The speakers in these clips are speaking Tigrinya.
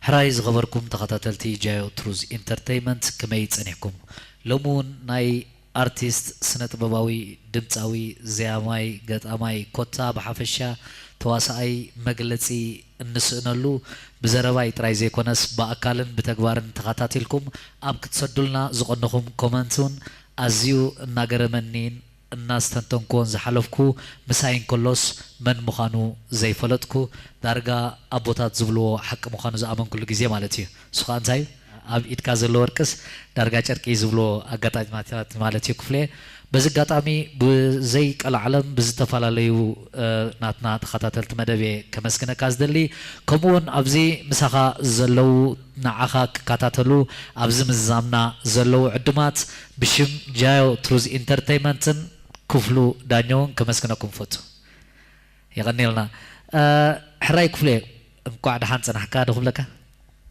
ሕራይ ዝኸበርኩም ተኸታተልቲ ጃዮ ትሩዝ ኢንተርተይመንት፣ ከመይ ጸኒሕኩም? ሎሚ እውን ናይ ኣርቲስት፣ ስነ ጥበባዊ፣ ድምጻዊ፣ ዘያማይ፣ ገጣማይ፣ ኮታ ብሓፈሻ ተዋሳኣይ መግለጺ እንስእነሉ፣ ብዘረባይ ጥራይ ዘይኮነስ ብኣካልን ብተግባርን ተኸታቲልኩም ኣብ ክትሰዱልና ዝቐነኹም ኮመንት እውን ኣዝዩ እናገረመኒን እናስተንተንኩዎን ዝሓለፍኩ፣ ምሳይ እንከሎስ መን ምዃኑ ዘይፈለጥኩ፣ ዳርጋ ኣቦታት ዝብልዎ ሓቂ ምዃኑ ዝኣመንኩሉ ግዜ ማለት እዩ። እሱ ኸኣ እንታይ እዩ? ኣብ ኢድካ ዘሎ ወርቅስ ዳርጋ ጨርቂ እዩ ዝብልዎ ኣጋጣሚታት ማለት እዩ ክፍሌ። በዚ ኣጋጣሚ ብዘይ ቀልዓለም ብዝተፈላለዩ፣ እ፣ ናትና ተኸታተልቲ መደብ እየ ከመስግነካ ዝደሊ። ከምኡውን ኣብዚ ምሳኻ ዘለዉ ንዓኻ ክከታተሉ ኣብዚ ምዝዛምና ዘለዉ ዕዱማት ብሽም ጃዮ ትሩዝ ኢንተርተይመንትን ክፍሉ ዳኛውን ከመስግነኩም ፈቱ። የቐንየልና። እ፣ ሕራይ ክፍሌ፣ እንቋዕ ደሓን ጸናሕካ ዶ ክብለካ?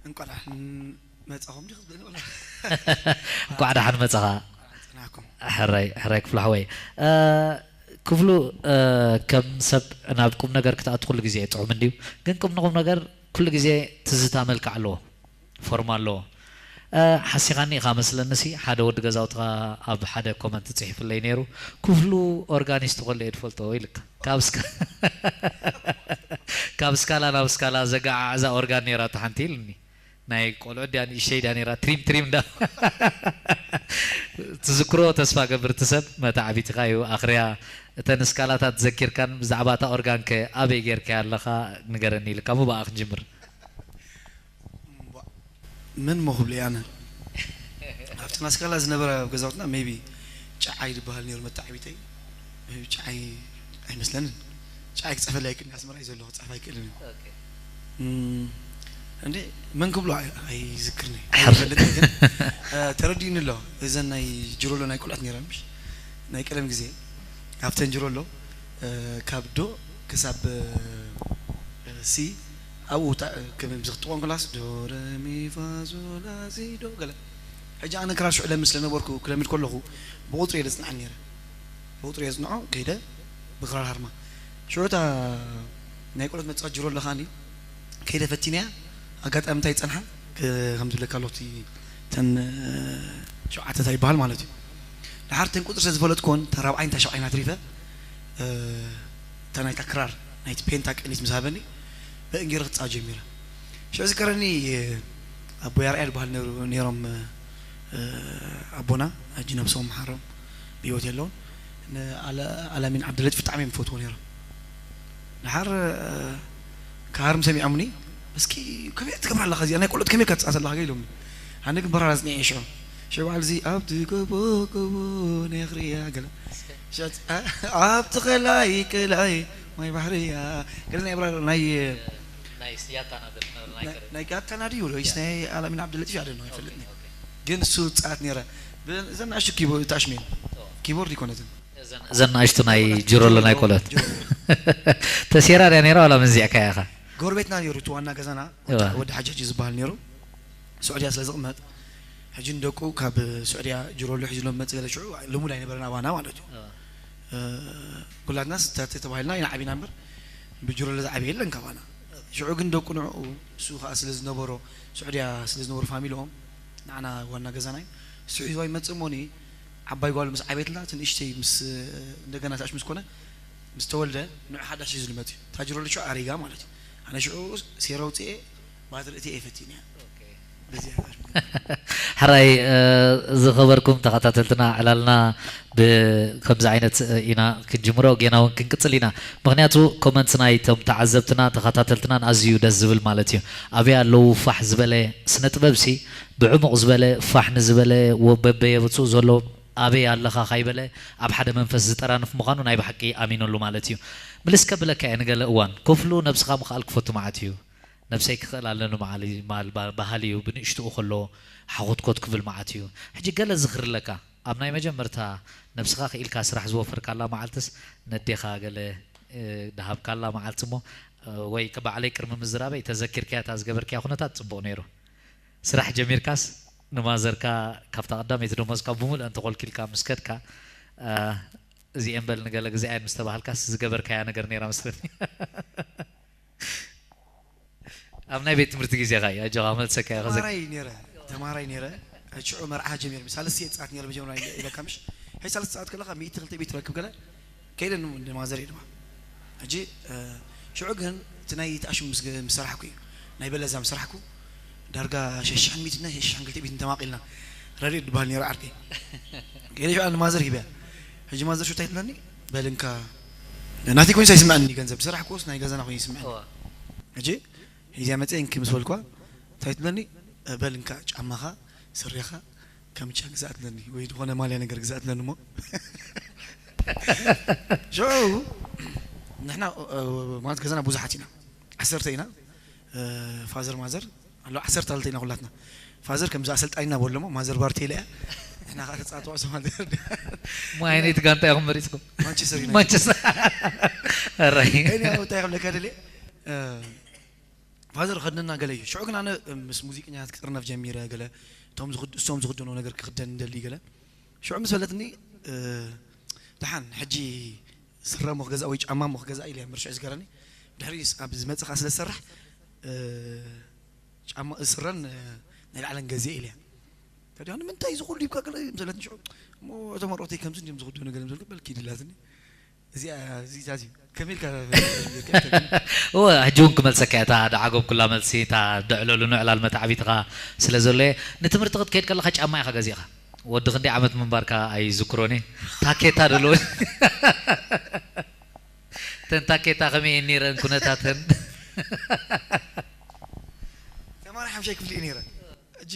እንቋዕ ደሓን መጻኹም ዲኹ ዝብለኒ ወላ? እንቋዕ ደሓን መጻኻ። ጸናሕኩም። ሕራይ፣ ሕራይ ክፍሉ ሓወይ። እ፣ ክፍሉ፣ እ፣ ከም ሰብ ናብ ቁም ነገር ክትኣቱ ኩሉ ግዜ ጥዑም እንድዩ። ግን ቁም ንቁም ነገር ኩሉ ግዜ ትዝታ መልክዕ ኣለዎ፣ ፎርም ኣለዎ። እ፣ ሓሲኻኒ ኢኻ መስለኒ ሲ፣ ሓደ ወዲ ገዛውትኻ ኣብ ሓደ ኮመንት ጽሒፍለይ ነይሩ፣ "ክፍሉ ኦርጋኒስት ከሎ እየ ዝፈልጦ" ኢልካ። ካብ ስካ-፣ ካብ ስካላ ናብ ስካላ ዘገዓዕዛ ኦርጋን ነይራቶ ሓንቲ ኢልኒ። ናይ ቆልዑ ድያ ንእሽተይ ድያ ነይራ፣ ትሪም ትሪም እንዳ ትዝክሮ ተስፋ ገብር፣ እቲ ሰብ መታዕቢትኻ እዩ ኣኽርያ። እተን ስካላታት ዘኪርካን ብዛዕባ እታ ኦርጋንከ ኣበይ ጌርካያ ኣለኻ ንገረኒ ኢልካ፣ እሞ ብኣ ክንጅምር። እምቧእ፣ መን እሞ ክብሎ እየ ኣነ? ኣብቲ ናስካላ ዝነበረ ኣብ ገዛውትና ሜቢ ጨዓይ ዝበሃል ነይሩ መተዓቢተይ። ሜቢ ጨዓይ ኣይመስለንን። ጨዓይ ክጸፈለይ ኣይክእልን፣ ኣስመራ እዩ ዘለኹ፣ ክጸሕፍ ኣይክእልን እዩ። ኦኬ። እም፣ እንዴ፣ መን ክብሎ ኣይ-፣ ኣይዝክርን እየ። ኣይፈልጥን ግን፣ እ፣ ተረዲኡኒ ኣሎ። እዘን ናይ ጅሮሎ ናይ ቆልዑት ነይረን፣ ምሽ? ናይ ቀደም ግዜ፣ ኣብተን ጅሮሎ፣ እ፣ ካብ ዶ ክሳብ፣ እ፣ ሲ፣ ኣብኡ ታ-፣ ከም ዝኽጥቆን ክላስ ዶ፣ ረ፣ ሚ፣ ፋ፣ ሶ፣ ላ፣ ሲ፣ ዶ፣ ገለ። ሕጂ ኣነ ክራር ሽዑ ለምድ ስለ ነበርኩ፣ ክለምድ ከለኹ፣ ብቑጽሪ እየ ዘጽንዓን ነይረ። ብቑጽሪ እየ ዘጽንዖ፣ ከይደ ብክራር ሃርማ። ሽዑ እታ ናይ ቆልዑት መጻወቲ ጅሮሎ ከኣኒ፣ ከይደ ፈቲነያ፣ ኣጋጣሚ እንታይ ጸንሓ፣ ከ-፣ ከም ዝብለካ ኣሎ፣ እቲ፣ እተን፣ እ፣ ሸውዓተ እንታይ ይበሃል ማለት እዩ። ደሓር እተን ቁጽሪ ስለ ዝፈለጥኩወን፣ እታ ራብዓይን እታ ሸውዓይን ኣትሪፈ፣ እ፣ እታ ናይታ ክራር፣ ናይቲ ፔንታ ቅኒት ምስ ሃበኒ፣ ብእን ገይረ ክጻወት ጀሚረ። ሽዑ ዝከረኒ፣ ኣቦይ ኣርኣያ ዝበሃል ነይሩ፣ ነይሮም፣ እ፣ ኣቦና፣ ሕጂ ነብሶም ሓሮም ብህይወት የለውን። ንኣለ-፣ ኣላሚን ዓብደለጢፍ ብጣዕሚ እዮም ዝፈትዎ ነይሮም። ደሓር፣ እ፣ ክሃርም ሰሚዖምኒ፣ "እስኪ ከመይ ትገብራ ኣለኻ እዚኣ? ናይ ቆልዑት ከመይ ኢልካ ትጻወት ኣለኻ?" ኢሎምኒ። ኣነ ግን በራር ኣጽኒዐ ሽዑ። ሽዑ በዓል እዚ፣ "ኣብቲ ጎቦ ጎቦ ናይ ኣኽርያ" ገለ። ሽዑ፣ እ፣ "ኣብቲ ቀላይ ቀላይ ማይ ባሕርያ" ገለ ናይ በራር ናይ ናይ ያታና ዘፍነር ናይ ናይ፣ ከረን። ናይ ያታና ድዩ ወይስ ያ። ናይ ኣላሚን ዓብደለጢፍ? I don't know፣ ኦኬ፣ ኣይፈልጥን። ኦኬ። ግን እሱ ጻት ነይረ። ብ-፣ እዘን ንኣሽቱ ኪቦ-፣ ታሽሜን። ኦ። ኪቦርድ ይኮነትን። እዘን፣ እዘን ንኣሽቱ ናይ ጅሮሎ ናይ ቆልዑት። ጅሮሎ። ተሴራ ድያ ነይራ ዋላ መዚዕካያ ኢኻ? ጎረቤትና ነይሩ፣ እቲ ዋና ገዛና፣ እዋ። ወዲ ሓጃጅ ዝበሃል ነይሩ። ስዑድያ ስለ ዝቕመጥ፣ ሕጂ ንደቁ ካብ ስዑድያ ጅሮሎ ሒዝሎም መጽእ ገለ ሽዑ ልሙድ ኣይነበረን ኣባና ማለት እዩ። እዋ። እ፣ ኩላትና ስተ ተባሂልና ኢና ዓቢና እምበር፣ ብጅሮሎ ዝዓበየ የለን ካባና። ሽዑ ግን ደቁ ንዕኡ፣ እሱ ኸኣ ስለ ዝነበሮ፣ ስዑድያ ስለ ዝነበሩ ፋሚልኦም፣ ንዓና ዋና ገዛና እዩ። እሱ ሒዝዋ ይመጽእ እሞኒ፣ ዓባይ ጓሉ ምስ ዓበየትላ፣ እቲ ንእሽተይ ምስ፣ እንደገና ታሽ ምስ ኮነ፣ ምስ ተወልደ፣ ንዑ ሓዳሽ ሒዙ ዝመጽእ እዩ። እታ ጅሮሎ ሽዑ ኣሪጋ ማለት እዩ። ኣነ ሽዑ ሴራ ኣውጽኤ፣ ባትሪ እቲኤ ፈቲንያ። ኦኬ። በዚኣ ሕራይ፣ እ፣ ዝኸበርኩም ተኸታተልትና፣ ዕላልና ብከምዚ ዓይነት ኢና ክንጅምሮ፣ ጌና እውን ክንቅጽል ኢና። ምኽንያቱ ኮመንት ናይቶም ተዓዘብትና ተኸታተልትናን ኣዝዩ ደስ ዝብል ማለት እዩ። ኣበይ ኣለዉ ፋሕ ዝበለ ስነ ጥበብሲ፣ ብዕሙቕ ዝበለ ፋሕ ንዝበለ ወ-፣ በበየብጽኡ ዘሎ ኣበይ ኣለኻ ካይበለ ኣብ ሓደ መንፈስ ዝጠራንፍ ምዃኑ ናይ ብሓቂ ኣሚነሉ ማለት እዩ። ምልስ ከብለካ እየ፣ ንገለ እዋን ክፍሉ ነብስኻ ምኽኣል ክፈቱ መዓት እዩ። ነብሰይ ክኽእል ኣለኒ መዓል፣ መዓል ባ-፣ በሃሊ እዩ፣ ብንእሽትኡ ከሎ ሓኾትኮት ክብል መዓት እዩ። ሕጂ ገለ ዝኽሪ ኣለካ፣ ኣብ ናይ መጀመርታ ነብስኻ ክኢልካ ስራሕ ዝወፈርካላ መዓልትስ ነዴኻ ገለ፣ እ፣ ደሃብካላ መዓልቲ እሞ፣ እ፣ ወይ ከ ባዕለይ ቅድሚ ምዝራበይ ተዘኪርካያ እታ ዝገበርካያ ኩነታት ጽቡቕ ነይሩ። ስራሕ ጀሚርካስ ንማዘርካ ካብታ ቀዳመይቲ ደሞዝካ ብሙሉአን ተኾልኪልካ ምስ ከድካ፣ እ፣ እዚኤን በል ንገለ ግዜ ኣየን ምስ ተባሃልካስ ዝገበርካያ ነገር ነይራ መስለኒ። ኣብ ናይ ቤት ትምህርቲ ግዜኻ እዩ ኣጆኻ መልሰካ እዩ ኸዘ ተማራይ ነረ። ተማራይ ነረ። ሽዑ መርዓ ጀሚር ሳልስቲ የጻት ነረ መጀመርያ ኢለካ ምሽ። ሄይ ሳልስቲ ሰዓት ከለኻ ሚእቲ ክልተ ቤት ትረክብ ገለ ከይደ ንማዘር ይድባ። ሕጂ ሽዑ ግን እቲ ናይ ተኣሽሙ ምስ ሰራሕኩ እዩ ናይ በለዛ ምስ ሰራሕኩ ዳርጋ ሸሽሕን ሚእቲ ናይ ሸሽሕን ክልተ ቤት እንተማቒልና ረድእ ድበሃል ነይሩ ዓርከይ። ገለ ሽዑ ንማዘር ሂበያ። ሕጂ ማዘር ሽታይ ትብለኒ በልንካ ናቲ ኮይንስ ኣይስምዐኒ ገንዘብ ዝሰራሕኩስ ናይ ገዛና ኮይኑ ይስምዐኒ። ሕጂ ሒዝያ መፅአ እንኪ ምስ በልኳ እንታይ ትብለኒ በልንካ ጫማኻ ስሬኻ ከምቻ ግዛእ ትብለኒ ወይ ዝኾነ ማልያ ነገር ግዛእ ትብለኒ እሞ ሽዑ ንሕና ማለት ገዛና ብዙሓት ኢና ዓሰርተ ኢና ፋዘር ማዘር ኣሎ ዓሰርተ ክልተ ኢና ኩላትና ፋዘር ከምዚ ኣሰልጣኒና በሎሞ ማዘር ባርቴላ እያ ንሕና ከዓ ተፃወትዋ ሶማል ሞ ዓይነይቲ ጋንታ ኢኹም መሪፅኩም ማንቸስተር ዩናይትድ ማንቸስተር ራይ እኔ ያው እንታይ ክብለካ ደልየ ፋዘር ኸድነና ገለ እዩ ሽዑ ግን ኣነ ምስ ሙዚቀኛታት ክጥርነፍ ጀሚረ ገለ እቶም ዝኽድ- እሶም ዝኽደኖ ነገር ክኽደን እንደሊ ገለ ሽዑ ምስ በለትኒ እ፣ ደሓን ሕጂ ስረ ሞ ክገዛ ወይ ጫማ ሞ ክገዛ ኢለ ምርሽዕ ዝገረኒ ድሕሪ ኣብ ዝመፅእ ከዓ ስለ ዝሰርሕ እ፣ ጫማ ስረን እ፣ ናይ ላዕለን ገዜ ኢለ ተዲኣ ንምንታይ ዝኹሉ ይብካ ገለ ምስ በለትኒ ሽዑ እሞ እቶም ኣርኦተይ ከምዚ እንዲዮም ዝኽደኑ ገለ ምስ በልኩ በልኪ ድላትኒ እዚኣ እዚታት እዩ ከመይ ኢልካ እወ ሕጂ እውን ክመልሰካ እያ እታ ደዓጎብኩላ መልሲ እታ ድዕለሉ ንዕላል መታዕቢትኻ ስለ ዘሎ እየ ንትምህርቲ ክትከይድ ከለኻ ጫማ ኢኻ ገዚእኻ ወዲ ክንደይ ዓመት ምንባርካ ኣይዝክሮን እየ ታኬታ ደሎ ተን ታኬታ ከመይ እየን ነይረን ኩነታተን ተማሪ ሓምሻይ ክፍሊ እዩ ነይረ ሕጂ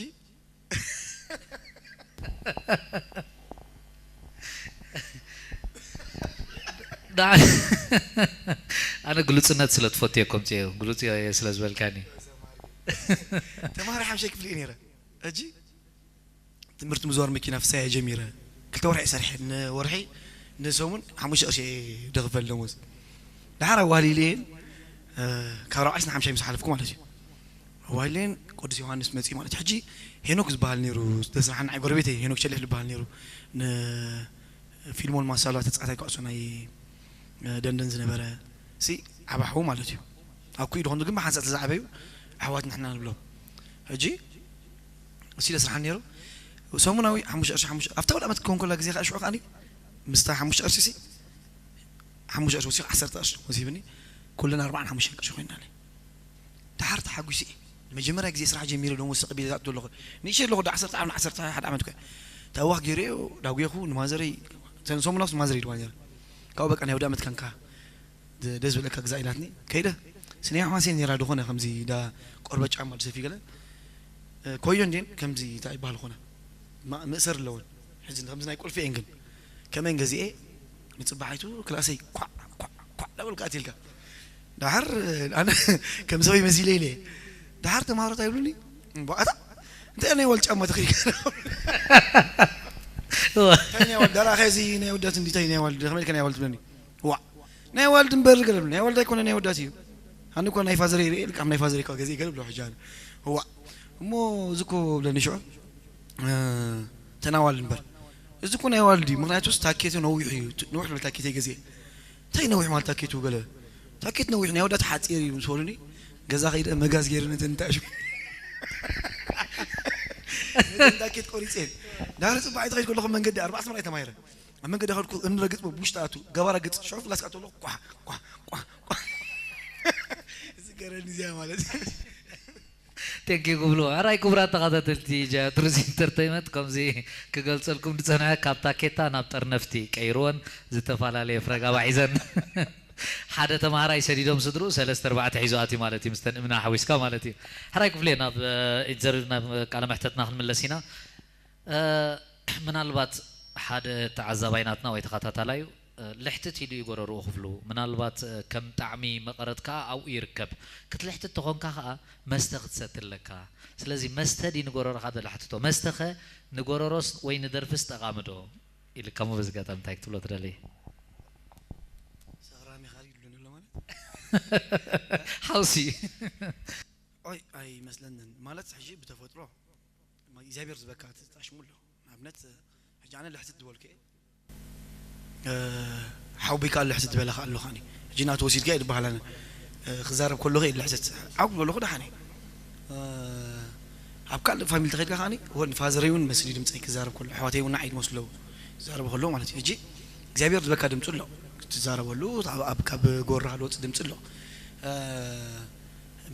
ኣነ ግሉፅነት ስለ ትፈትዮ ከምፅዮ ግሉፅ እየ ስለ ዝበልካኒ ተማሃሪ ሓምሻይ ክፍሊ እዩ ነይረ ሕጂ ትምህርቲ ምዝዋር መኪና ፍሳያ ጀሚረ ክልተ ወርሒ እየ ሰሪሐ ንወርሒ ንሰሙን ሓሙሽተ ቅርሺ ደኽፈል ደሞዝ ደሓር ኣዋህሊለየን ካብ ራብዓይ ስነ ሓምሻይ ምስ ሓለፍኩ ማለት እዩ ኣዋህሊለየን ቅዱስ ዮሃንስ መፅኡ ማለት እዩ ሕጂ ሄኖክ ዝበሃል ነይሩ ደስራሓን ንዓይ ጎረቤተይ ሄኖክ ሸሊሕ ዝበሃል ነይሩ ንፊልሞን ማሳሎ ተፃዋታይ ኩዕሶ ናይ ደንደን ዝነበረ ሲ ዓባሑ ማለት እዩ ኣኩ ኢሉ ኾንዱ ግን ብሓንሳእ ተዛዕበዩ ኣሕዋት ንሕና ንብሎም ሕጂ እሱ ኢለ ስርሓን ነይሩ ሰሙናዊ ሓሙሽተ ቅርሺ ሓሙሽተ ኣብታ ወደ ዓመት ክኸውን ከላ ግዜ ከዓ ሽዑ ከዓኒ ምስታ ሓሙሽተ ቅርሺ ሲ ሓሙሽተ ቅርሺ ወሲኹ ዓሰርተ ቅርሺ ወሲብኒ ኩለን ኣርባዓን ሓሙሽተን ቅርሺ ኮይና ኣለ ደሓር ተሓጒሱ እየ ንመጀመርያ ግዜ ስራሕ ጀሚረ ደሞ ስቕ ቢለ ዝኣቱ ኣለኹ ንእሸ ኣለኹ ዶ ዓሰርተ ዓመት ዓሰርተ ሓደ ዓመት ኮ ታዋኽ ገይረዮ ዳጉየኹ ንማዘረይ ሰሙናውስ ማዘረይ ድዋ ነይረ ካብኡ በቃ ናይ ወደ ዓመት ከንካ ደስ ብለካ ግዛ ኢላትኒ ከይደ ስኒያ ሕማሴ ነራ ድኾነ ከምዚ ዳ ቆርበ ጫማ ድሰፊ ገለ ኮዮ እንዴን ከምዚ እንታይ ይበሃል ኾነ ምእሰር ኣለወን ሕዚ ከምዚ ናይ ቁልፊ እየን ግን ከመን ገዚኤ ንፅባሒቱ ክላሰይ ኳዕ ኳዕ ኳዕ ዳበልካ ኣትልካ ዳሓር ኣነ ከም ሰበይ መሲለ ኢለ ዳሓር ተማሃሮ እንታይ ይብሉኒ ኣታ እንታይ ናይ ዋል ጫማ ተኸይካ እንታይ ናይ ዋል ዳራ ኸዚ ናይ ወዳት እንዲታይ ናይ ዋል ከመልከ ናይ ዋል ትብለኒ ዋ ናይ ዋልድ እምበር ገለሉ ናይ ዋልድ ኣይኮነ ናይ ወዳት እዩ ኣነ እኮ ናይ ፋዘር ይርኢ ኢልካ ናይ ፋዘር ይካ ገዜ ገለሉ ሕጂ ኣነ ዋ እሞ እዚ እኮ ብለኒ ሽዑ ተናዋል እምበር እዚ እኮ ናይ ዋልድ እዩ ምክንያቱ ታኬቱ ነዊሕ እዩ ነዊሕ ዝበለ ታኬት ገዜ እንታይ ነዊሕ ማለት ታኬቱ ገለ ታኬት ነዊሕ ናይ ወዳት ሓፂር እዩ ምስ በሉኒ ገዛ ከይደ መጋዝ ገይረ ነተን እንታሽ ታኬት ቆሪፀ ዳህሪ ፅባሕ ተኸይድ ከለኹ መንገዲ ኣርባዕተ ምራይ ተማሂረ ኣብ መንገዲ ከድኩ እምኒ ረግፅ ብውሽጢ ኣቱ ገባ ረግፅ ሽዑ ፍላስ ኣቶ ኣለኹ ኳ ኳ ኳ ኳ ዝገረኒ እዚኣ ማለት ቴንኪ ክብሉ ኣራይ ክቡራት ተኸታተልቲ ጃትሩስ ኢንተርተይመንት ከምዚ ክገልፀልኩም ዝፀንሐ ካብ ታኬታ ናብ ጠርነፍቲ ቀይርወን ዝተፈላለየ ፍረጋባ ሒዘን ሓደ ተማሃራይ ሰዲዶም ስድሩ ሰለስተ ኣርባዕተ ሒዙ ኣትዩ ማለት እዩ ምስተን እምና ሓዊስካ ማለት እዩ ሕራይ ክፍሌ ናብ ኢንተርቪው ናብ ቃለ መሕተትና ክንምለስ ኢና ምናልባት ሓደ ተዓዛባይ ናትና ወይ ተኸታታላዩ ልሕትት ኢሉ እዩ ጎረርኡ ክፍሉ ምናልባት ከም ጣዕሚ መቐረት ከዓ ኣብኡ ይርከብ ክትልሕትት ተኾንካ ከዓ መስተ ክትሰቲ ኣለካ ስለዚ መስተ ድዩ ንጎረርኻ ደላ ሕትቶ መስተኸ ንጎረሮስ ወይ ንደርፍስ ጠቓሚ ዶ ኢልካሞ በዚ ጋጣሚ እንታይ ክትብሎ ትደሊ ሰኽራሚ ካል ይብሉን ኣሎ ማለት ሓውሲ ኦይ ኣይመስለንን ማለት ሕጂ ብተፈጥሮ እግዚኣብሔር ዝበካ ተጣሽሙ ኣሎ ንኣብነት ሕጂ ኣነ ልሕትት ዝበልኩ እየ ሓውቢካ ልሕትት ዝበለካ ኣለኻኒ ሕጂ ናቱ ወሲድካ እየ ዝበሃል ኣነ ክዛረብ ከለኹ እየ ልሕትት ዓው በለኹ ደሓን እየ ኣብ ካልእ ፋሚሊ ተኸድካ ከዓኒ ወን ፋዘረይ እውን መስሊ ድምፀይ ክዛረብ ከሎ ኣሕዋተይ እውን ንዓይ ዝመስሉ ዝዛረቡ ከለዉ ማለት እዩ። ሕጂ እግዚኣብሔር ዝበካ ድምፂ ኣሎ ክትዛረበሉ ኣብ- ኣብ- ካብ ጎራ ዝወፅእ ድምፂ ኣሎ።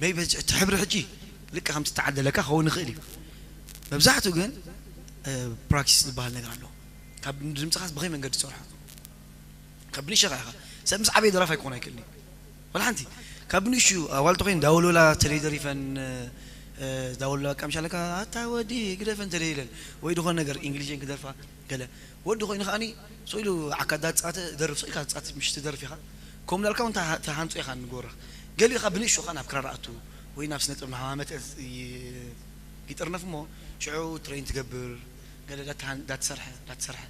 መይ እቲ ሕብሪ ሕጂ ልቀ ከም ትተዓደለካ ክኸውን ይኽእል እዩ። መብዛሕትኡ ግን ፕራክቲስ ዝበሃል ነገር ኣሎ። ካብ ድምፅኻስ ብኸይ መንገዲ ትሰርሖ ካብ ብንእሽቶ ኢኻ ሰብ ምስ ዓበየ ደራፋይ ክኾን ኣይክእልን እዩ። ወላ ሓንቲ ካብ ብንእሽቱ ኣዋልቶ ኮይን ዳውሎላ ተለይ ደሪፈን ዳውሎላ ቀምሻለካ ኣታ ወዲ ግደፈን ተለይ ኢለን ወይ ዝኾነ ነገር ኢንግሊሽን ክደርፋ ገለ ወዲ ኮይኑ ከዓኒ ስኢሉ ዓካ ዳትፃተ ደርፍ ስኢልካ ትፃተ ምሽ ትደርፍ ኢኻ። ከም ላልካ እውን ተሃንፁ ኢኻ ንጎራ ገሊኡ ካብ ብንእሽቶ ከዓ ናብ ክራር ኣቱ ወይ ናብ ስነ ጥበብ ሃማመት ይጥርነፍ እሞ ሽዑ ትሬን ትገብር ገለ ዳትሰርሐ ዳትሰርሐ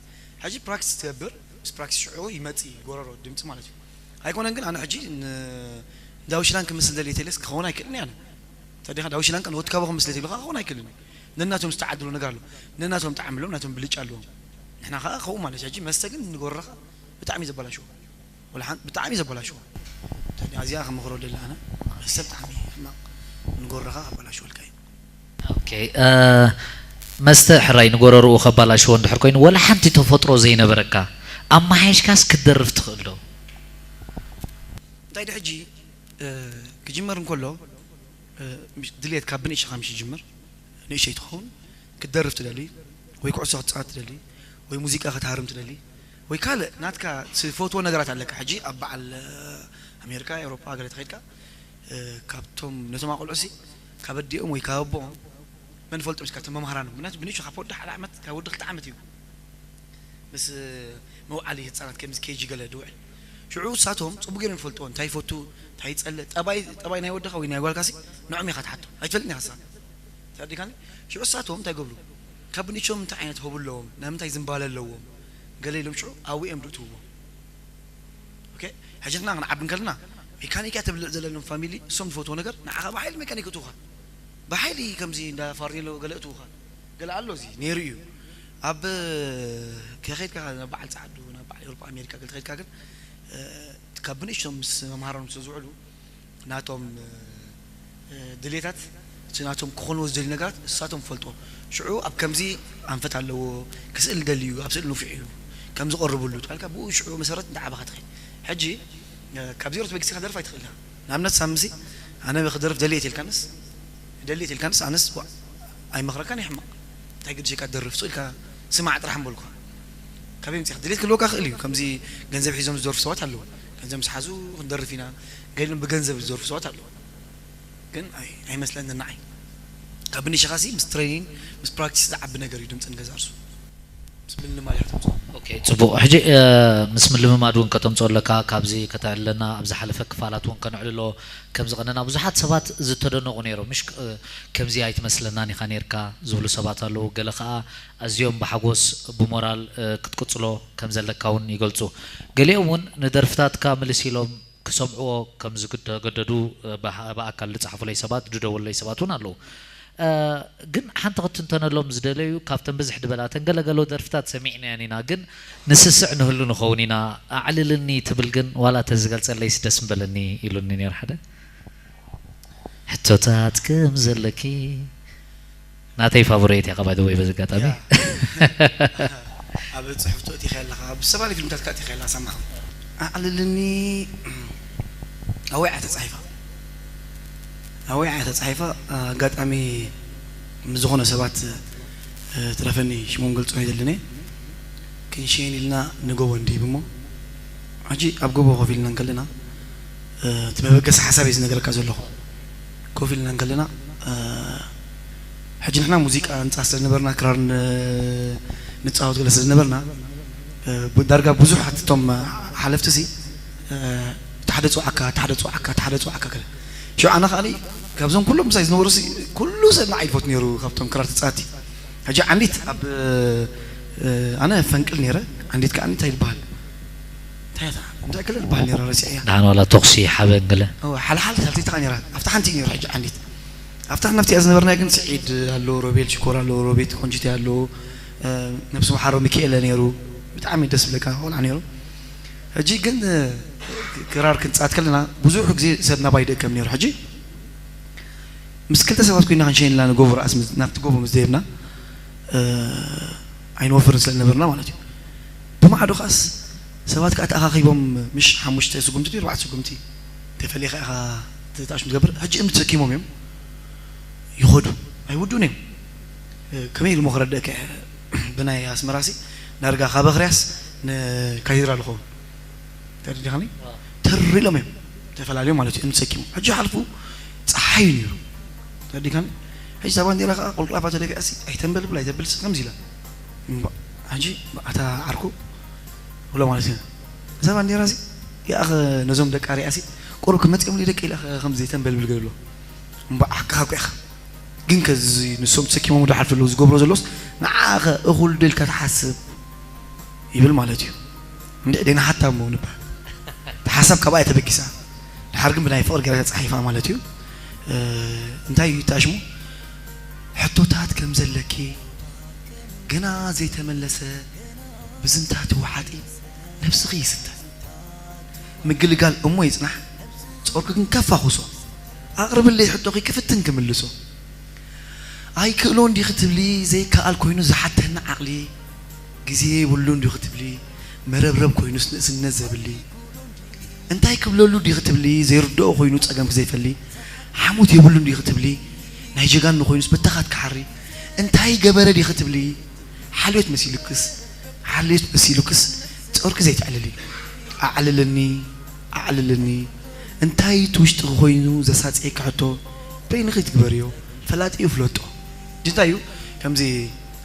ሕጂ ፕራክቲስ ትገብር ምስ ፕራክቲስ ሽዑ ይመፅእ ጎረሮ ድምፂ ማለት እዩ። ኣይኮነን ግን ኣነ ሕጂ ዳውሽላን ክምስል ደልየ ተለስ ክኸውን ኣይክእልን ኣነ ተዲኻ ዳውሽላን ቀን ወትካቦ ክምስል ተብልካ ክኸውን ኣይክእልን። ነናቶም ዝተዓድሎ ነገር ኣሎ። ነናቶም ጣዕሚ ኣለዎም ናቶም ብልጫ ኣለዎም። ንሕና ከዓ ከኡ ማለት ሕጂ መስተ ግን ንጎረኻ ብጣዕሚ ዘበላሽዎ ወላ ሓን- ብጣዕሚ ዘበላሽዎ። ታዲያ እዚኣ ክምኽሮ ደለ ኣነ መስተ ብጣዕሚ ሕማቕ ንጎረኻ ኣበላሽወልካ እዩ። ኦኬ መስተ ሕራይ ንጎረርኡ ከባላሽዎ እንድሕር ኮይኑ ወላ ሓንቲ ተፈጥሮ ዘይነበረካ ኣመሓይሽካስ ክትደርፍ ትኽእል ዶ? እንታይ ዶ ሕጂ ክጅመር እንከሎ ድልየት ካብ ብንእሽኻ ምሽ ይጅምር። ንእሸይ ትኸውን ክትደርፍ ትደሊ ወይ ኩዕሶ ክትፃወት ትደሊ ወይ ሙዚቃ ክትሃርም ትደሊ ወይ ካልእ ናትካ ትፈትዎ ነገራት ኣለካ። ሕጂ ኣብ በዓል ኣሜሪካ ኤውሮጳ ገለ ተኸድካ ካብቶም ነቶም ኣቆልዑሲ ካብ ኣዲኦም ወይ ካብ ኣቦኦም መን ፈልጦም እስካ መምሃራኖም ምክንያቱ ብንእሽቶ ካብ ወዲ ሓደ ዓመት ካብ ወዲ ክልተ ዓመት እዩ ምስ መውዓሊ ህፃናት ከምዚ ኬጂ ገለ ድውዕል ሽዑ እሳቶም ፅቡቅ ገይሮም ይፈልጥዎ እንታይ ይፈቱ እንታይ ይፀልእ ጠባይ ጠባይ ናይ ወድኻ ወይ ናይ ጓልካሲ ንዖም ኢኻ ትሓቶ ኣይትፈልጥን ኢኻ እሳ ተረዲካኒ ሽዑ እሳቶም እንታይ ገብሩ ካብ ብንእሽቶም እንታይ ዓይነት ሆቡ ኣለዎም ናይ ምንታይ ዝንባለ ኣለዎም ገለ ኢሎም ሽዑ ኣብኡ እዮም ድእትውዎ ሕጂ ንሕና ክንዓቢ እንከለና ሜካኒክ እያ ተብልዕ ዘለሎም ፋሚሊ እሶም ዝፈትዎ ነገር ንዓኻ ብሓይሊ ሜካኒክ እትውኻ ብሓይሊ ከምዚ እንዳ ፋርኔሎ ገለ እትውኻ ገለ ኣሎ እዚ ነይሩ እዩ ኣብ ከኸድካ ናብ በዓል ፃዓዱ ናብ በዓል ኤውሮጳ ኣሜሪካ ገለ ተኸድካ ግን ካብ ብንእሽቶም ምስ መምሃሮም ስለ ዝውዕሉ ናቶም ድሌታት እቲ ናቶም ክኾንዎ ዝደልዩ ነገራት እሳቶም ፈልጥዎ ሽዑ ኣብ ከምዚ ኣንፈት ኣለዎ ክስእል ደልዩ ኣብ ስእል ንፉዕ እዩ ከም ዝቐርብሉ ትባልካ ብኡ ሽዑ መሰረት እንዳዓባኻ ትኸይድ ሕጂ ካብ ዜሮ ተበጊስካ ደርፍ ኣይትኽእልካ ንኣብነት ሳምሲ ኣነ ክደርፍ ደልየ ትልካንስ ደልየ ትልካንስ ኣነስ ኣይመኽረካን ይሕማቕ እንታይ ግድሸካ ደርፍ ስኢልካ ስማዕ ጥራሕ ምበልኩኻ ካበይ ምፅኻ ድሌት ክህልወካ ክእል እዩ ከምዚ ገንዘብ ሒዞም ዝደርፉ ሰባት ኣለዉ ገንዘብ ምስ ሓዙ ክንደርፍ ኢና ገሊኦም ብገንዘብ ዝደርፉ ሰባት ኣለዉ ግን ኣይመስለኒ ንዓይ ካብ ብንሽኻሲ ምስ ትሬኒን ምስ ፕራክቲስ ዝዓቢ ነገር እዩ ድምፂ ንገዛ እርሱ ምስ ምልማድ እያ ተምፅኦ ኦኬ ፅቡቕ ሕጂ ምስ ምልምማድ እውን ከተምፅኦ ኣለካ ካብዚ ከተዕልለና ኣብ ዝሓለፈ ክፋላት እውን ከነዕልሎ ከም ዝቐነና ብዙሓት ሰባት ዝተደነቑ ነይሮም ምሽ ከምዚ ኣይትመስለናን ኢኻ ነርካ ዝብሉ ሰባት ኣለዉ ገለ ከዓ ኣዝዮም ብሓጎስ ብሞራል ክትቅፅሎ ከም ዘለካ እውን ይገልፁ ገሊኦም እውን ንደርፍታትካ ምልስ ኢሎም ክሰምዕዎ ከም ዝገደዱ ብኣካል ዝፀሓፉለይ ሰባት ዝደወሉለይ ሰባት እውን ኣለዉ ግን ሓንቲ ክትንተነሎም ዝደለዩ ካብተን ብዝሕ ዝበላ ተን ገለገሎ ደርፍታት ሰሚዕናየን ኢና ግን ንስስዕ ንህሉ ንኸውን ኢና ኣዕልልኒ ትብል ግን ዋላ ተዝገልፀለይስ ደስ ምበለኒ ኢሉኒ ነይሩ ሓደ ሕቶታት ከም ዘለኪ ናተይ ፋቮሬት እያ ባይ ወይ በዚ ኣጋጣሚ ኣብ ፅሑፍ ትእቲ ከለካ ብሰባሊ ፊልምታት ካእቲ ከላ ሰማዕ ኣዕልልኒ ኣወይ እያ ተፃሒፋ ኣወይ እያ ተፃሒፋ ኣጋጣሚ ምስ ዝኾነ ሰባት ትረፈኒ ሽሞም ገልፆ ኣይደልን ክንሸይን ኢልና ንጎቦ እንዲብ እሞ ሕጂ ኣብ ጎቦ ኮፍ ኢልና እንከለና እቲ መበገሲ ሓሳብ እዩ ዝነገረካ ዘለኹ ኮፍ ኢልና እንከለና ሕጂ ንሕና ሙዚቃ ንፃ ስለ ዝነበርና ክራር ንፃወት ገለ ስለ ዝነበርና ዳርጋ ብዙሓት እቶም ሓለፍቲ ሲ ታሕደ ፅዋዕካ ታሕደ ፅዋዕካ ታሕደ ፅዋዕካ ገለ ሽዑ ኣነ ከዓኒ ካብዞም ኩሎም ምሳይ ዝነበሩ ሲ ኩሉ ሰብ ንዓይ ይፈት ነይሩ ካብቶም ክራር ተፃወቲ ሕጂ ዓንዲት ኣብ ኣነ ፈንቅል ነይረ ዓንዲት ከዓ እንታይ ይበሃል እንታይ እንታይ ክልል በሃል ነይረ ረሲዐያ ደሓን ዋላ ተኹሲ ሓበን ገለ ሓልሓል ሳልሰይቲ ከዓ ነይራ ኣብታ ሓንቲ እዩ ነይሩ ሕጂ ዓንዲት ኣብታ ሓንቲ ናብቲኣ ዝነበርናዮ ግን ስዒድ ኣሎ ሮቤል ሽኮር ኣሎ ሮቤት ቆንጅቴ ኣሎ ነብሲ መሓሮ ሚካኤለ ነይሩ ብጣዕሚ ደስ ዝብለካ ቆልዓ ነይሩ ሕጂ ግን ክራር ክንፃት ከለና ብዙሕ ግዜ ሰብ ናባይ ደከም ነይሩ ሕጂ ምስ ክልተ ሰባት ኮይና ክንሸይን ኢልና ንጎቦ ርኣስ ምስ ናብቲ ጎቦ ምስ ደየብና ኣይንወፍርን ስለ ዝነበርና ማለት እዩ። ብማዕዶ ከኣስ ሰባት ከኣ ተኣኻኺቦም ምሽ ሓሙሽተ ስጉምቲ ድዩ ኣርባዕተ ስጉምቲ ተፈሊኻ ኢኻ ተጣሽ ትገብር። ሕጂ እምኒ ተሰኪሞም እዮም ይኸዱ። ኣይውዱን እዮም። ከመይ ኢሉ ሞ ክረድእካ እየ? ብናይ ኣስመራሲ ዳርጋ ካብ ኣኽርያስ ንካቴድራል ይኸውን። ተረዲኻኒ? ተር ኢሎም እዮም ተፈላለዮም ማለት እዩ። እምኒ ተሰኪሞም ሕጂ ሓልፉ ጸሓይ እዩ ነይሩ። ተረዲኻኒ? ሕጂ እዛ ባንዴራ ከዓ ቁልቁላፋ ተደፊኣሲ ኣይተንበልብል ኣይተብልሲ ከምዚ ኢላ እምባ-፣ ሕጂ ኣታ ዓርኩ ብሎ ማለት እዩ። እዛ ባንዴራ እዚ ይኣኸ ነዞም ደቂ ኣርያሲ ቁሩብ ክመፅኦም ደቂ ኢላ ከምዚ ተንበልብል ገሎ እምባ ሓቅኻ እኮ ኢኻ። ግን ከዚ ንሶም ተሰኪሞም ዝሓልፉ ኣለዉ ዝገብሮ ዘሎስ ንዓኸ እኹል ድልካ ትሓስብ ይብል ማለት እዩ። እንድዒ ደይና ሓታ እሞ ንበሃል። እቲ ሓሳብ ካብኣ እያ ተበጊሳ። ድሓር ግን ብናይ ፍቕሪ ገይራ ተጻሒፋ ማለት እዩ። እ፣ እንታይ እዩ እቲ ኣሽሙ? ሕቶታት ከም ዘለኪ ገና ዘይተመለሰ ብዝንታ ትወሓጢ ነብስኺ ይስተ። ምግልጋል እሞ ይጽናሕ፣ ጾርኪ ግን ከፋኹሶ። ኣቕርብለይ ሕቶኺ ክፍትን ክምልሶ። ኣይክእሎን ዲኺ ትብሊ ዘይከኣል ኮይኑ ዝሓተኒ ዓቕሊ፣ ግዜ የብሉን ዲኺ ትብሊ መረብረብ ኮይኑስ ንእስነት ዘብሊ። እንታይ ክብለሉ ዲኺ ትብሊ ዘይርድኦ ኮይኑ ጸገምኪ ዘይፈሊ። ሓሞት የብሉን ዲኺ ትብሊ ናይ ጀጋኑ ኮይኑስ በተኻት ክሓሪ። እንታይ ገበረ ዲኺ ትብሊ ሓልዮት መሲሉክስ፣ ሓልዮት መሲሉክስ ጾርኪ ዘይተዕልሊ። ኣዕልልኒ፣ ኣዕልልኒ። እንታይ እቲ ውሽጥኺ ኮይኑ ዘሳጽየኪ ሕቶ በይንኺ ትግበርዮ፣ ፈላጢኡ ፍለጦ። እንታይ እዩ ከምዚ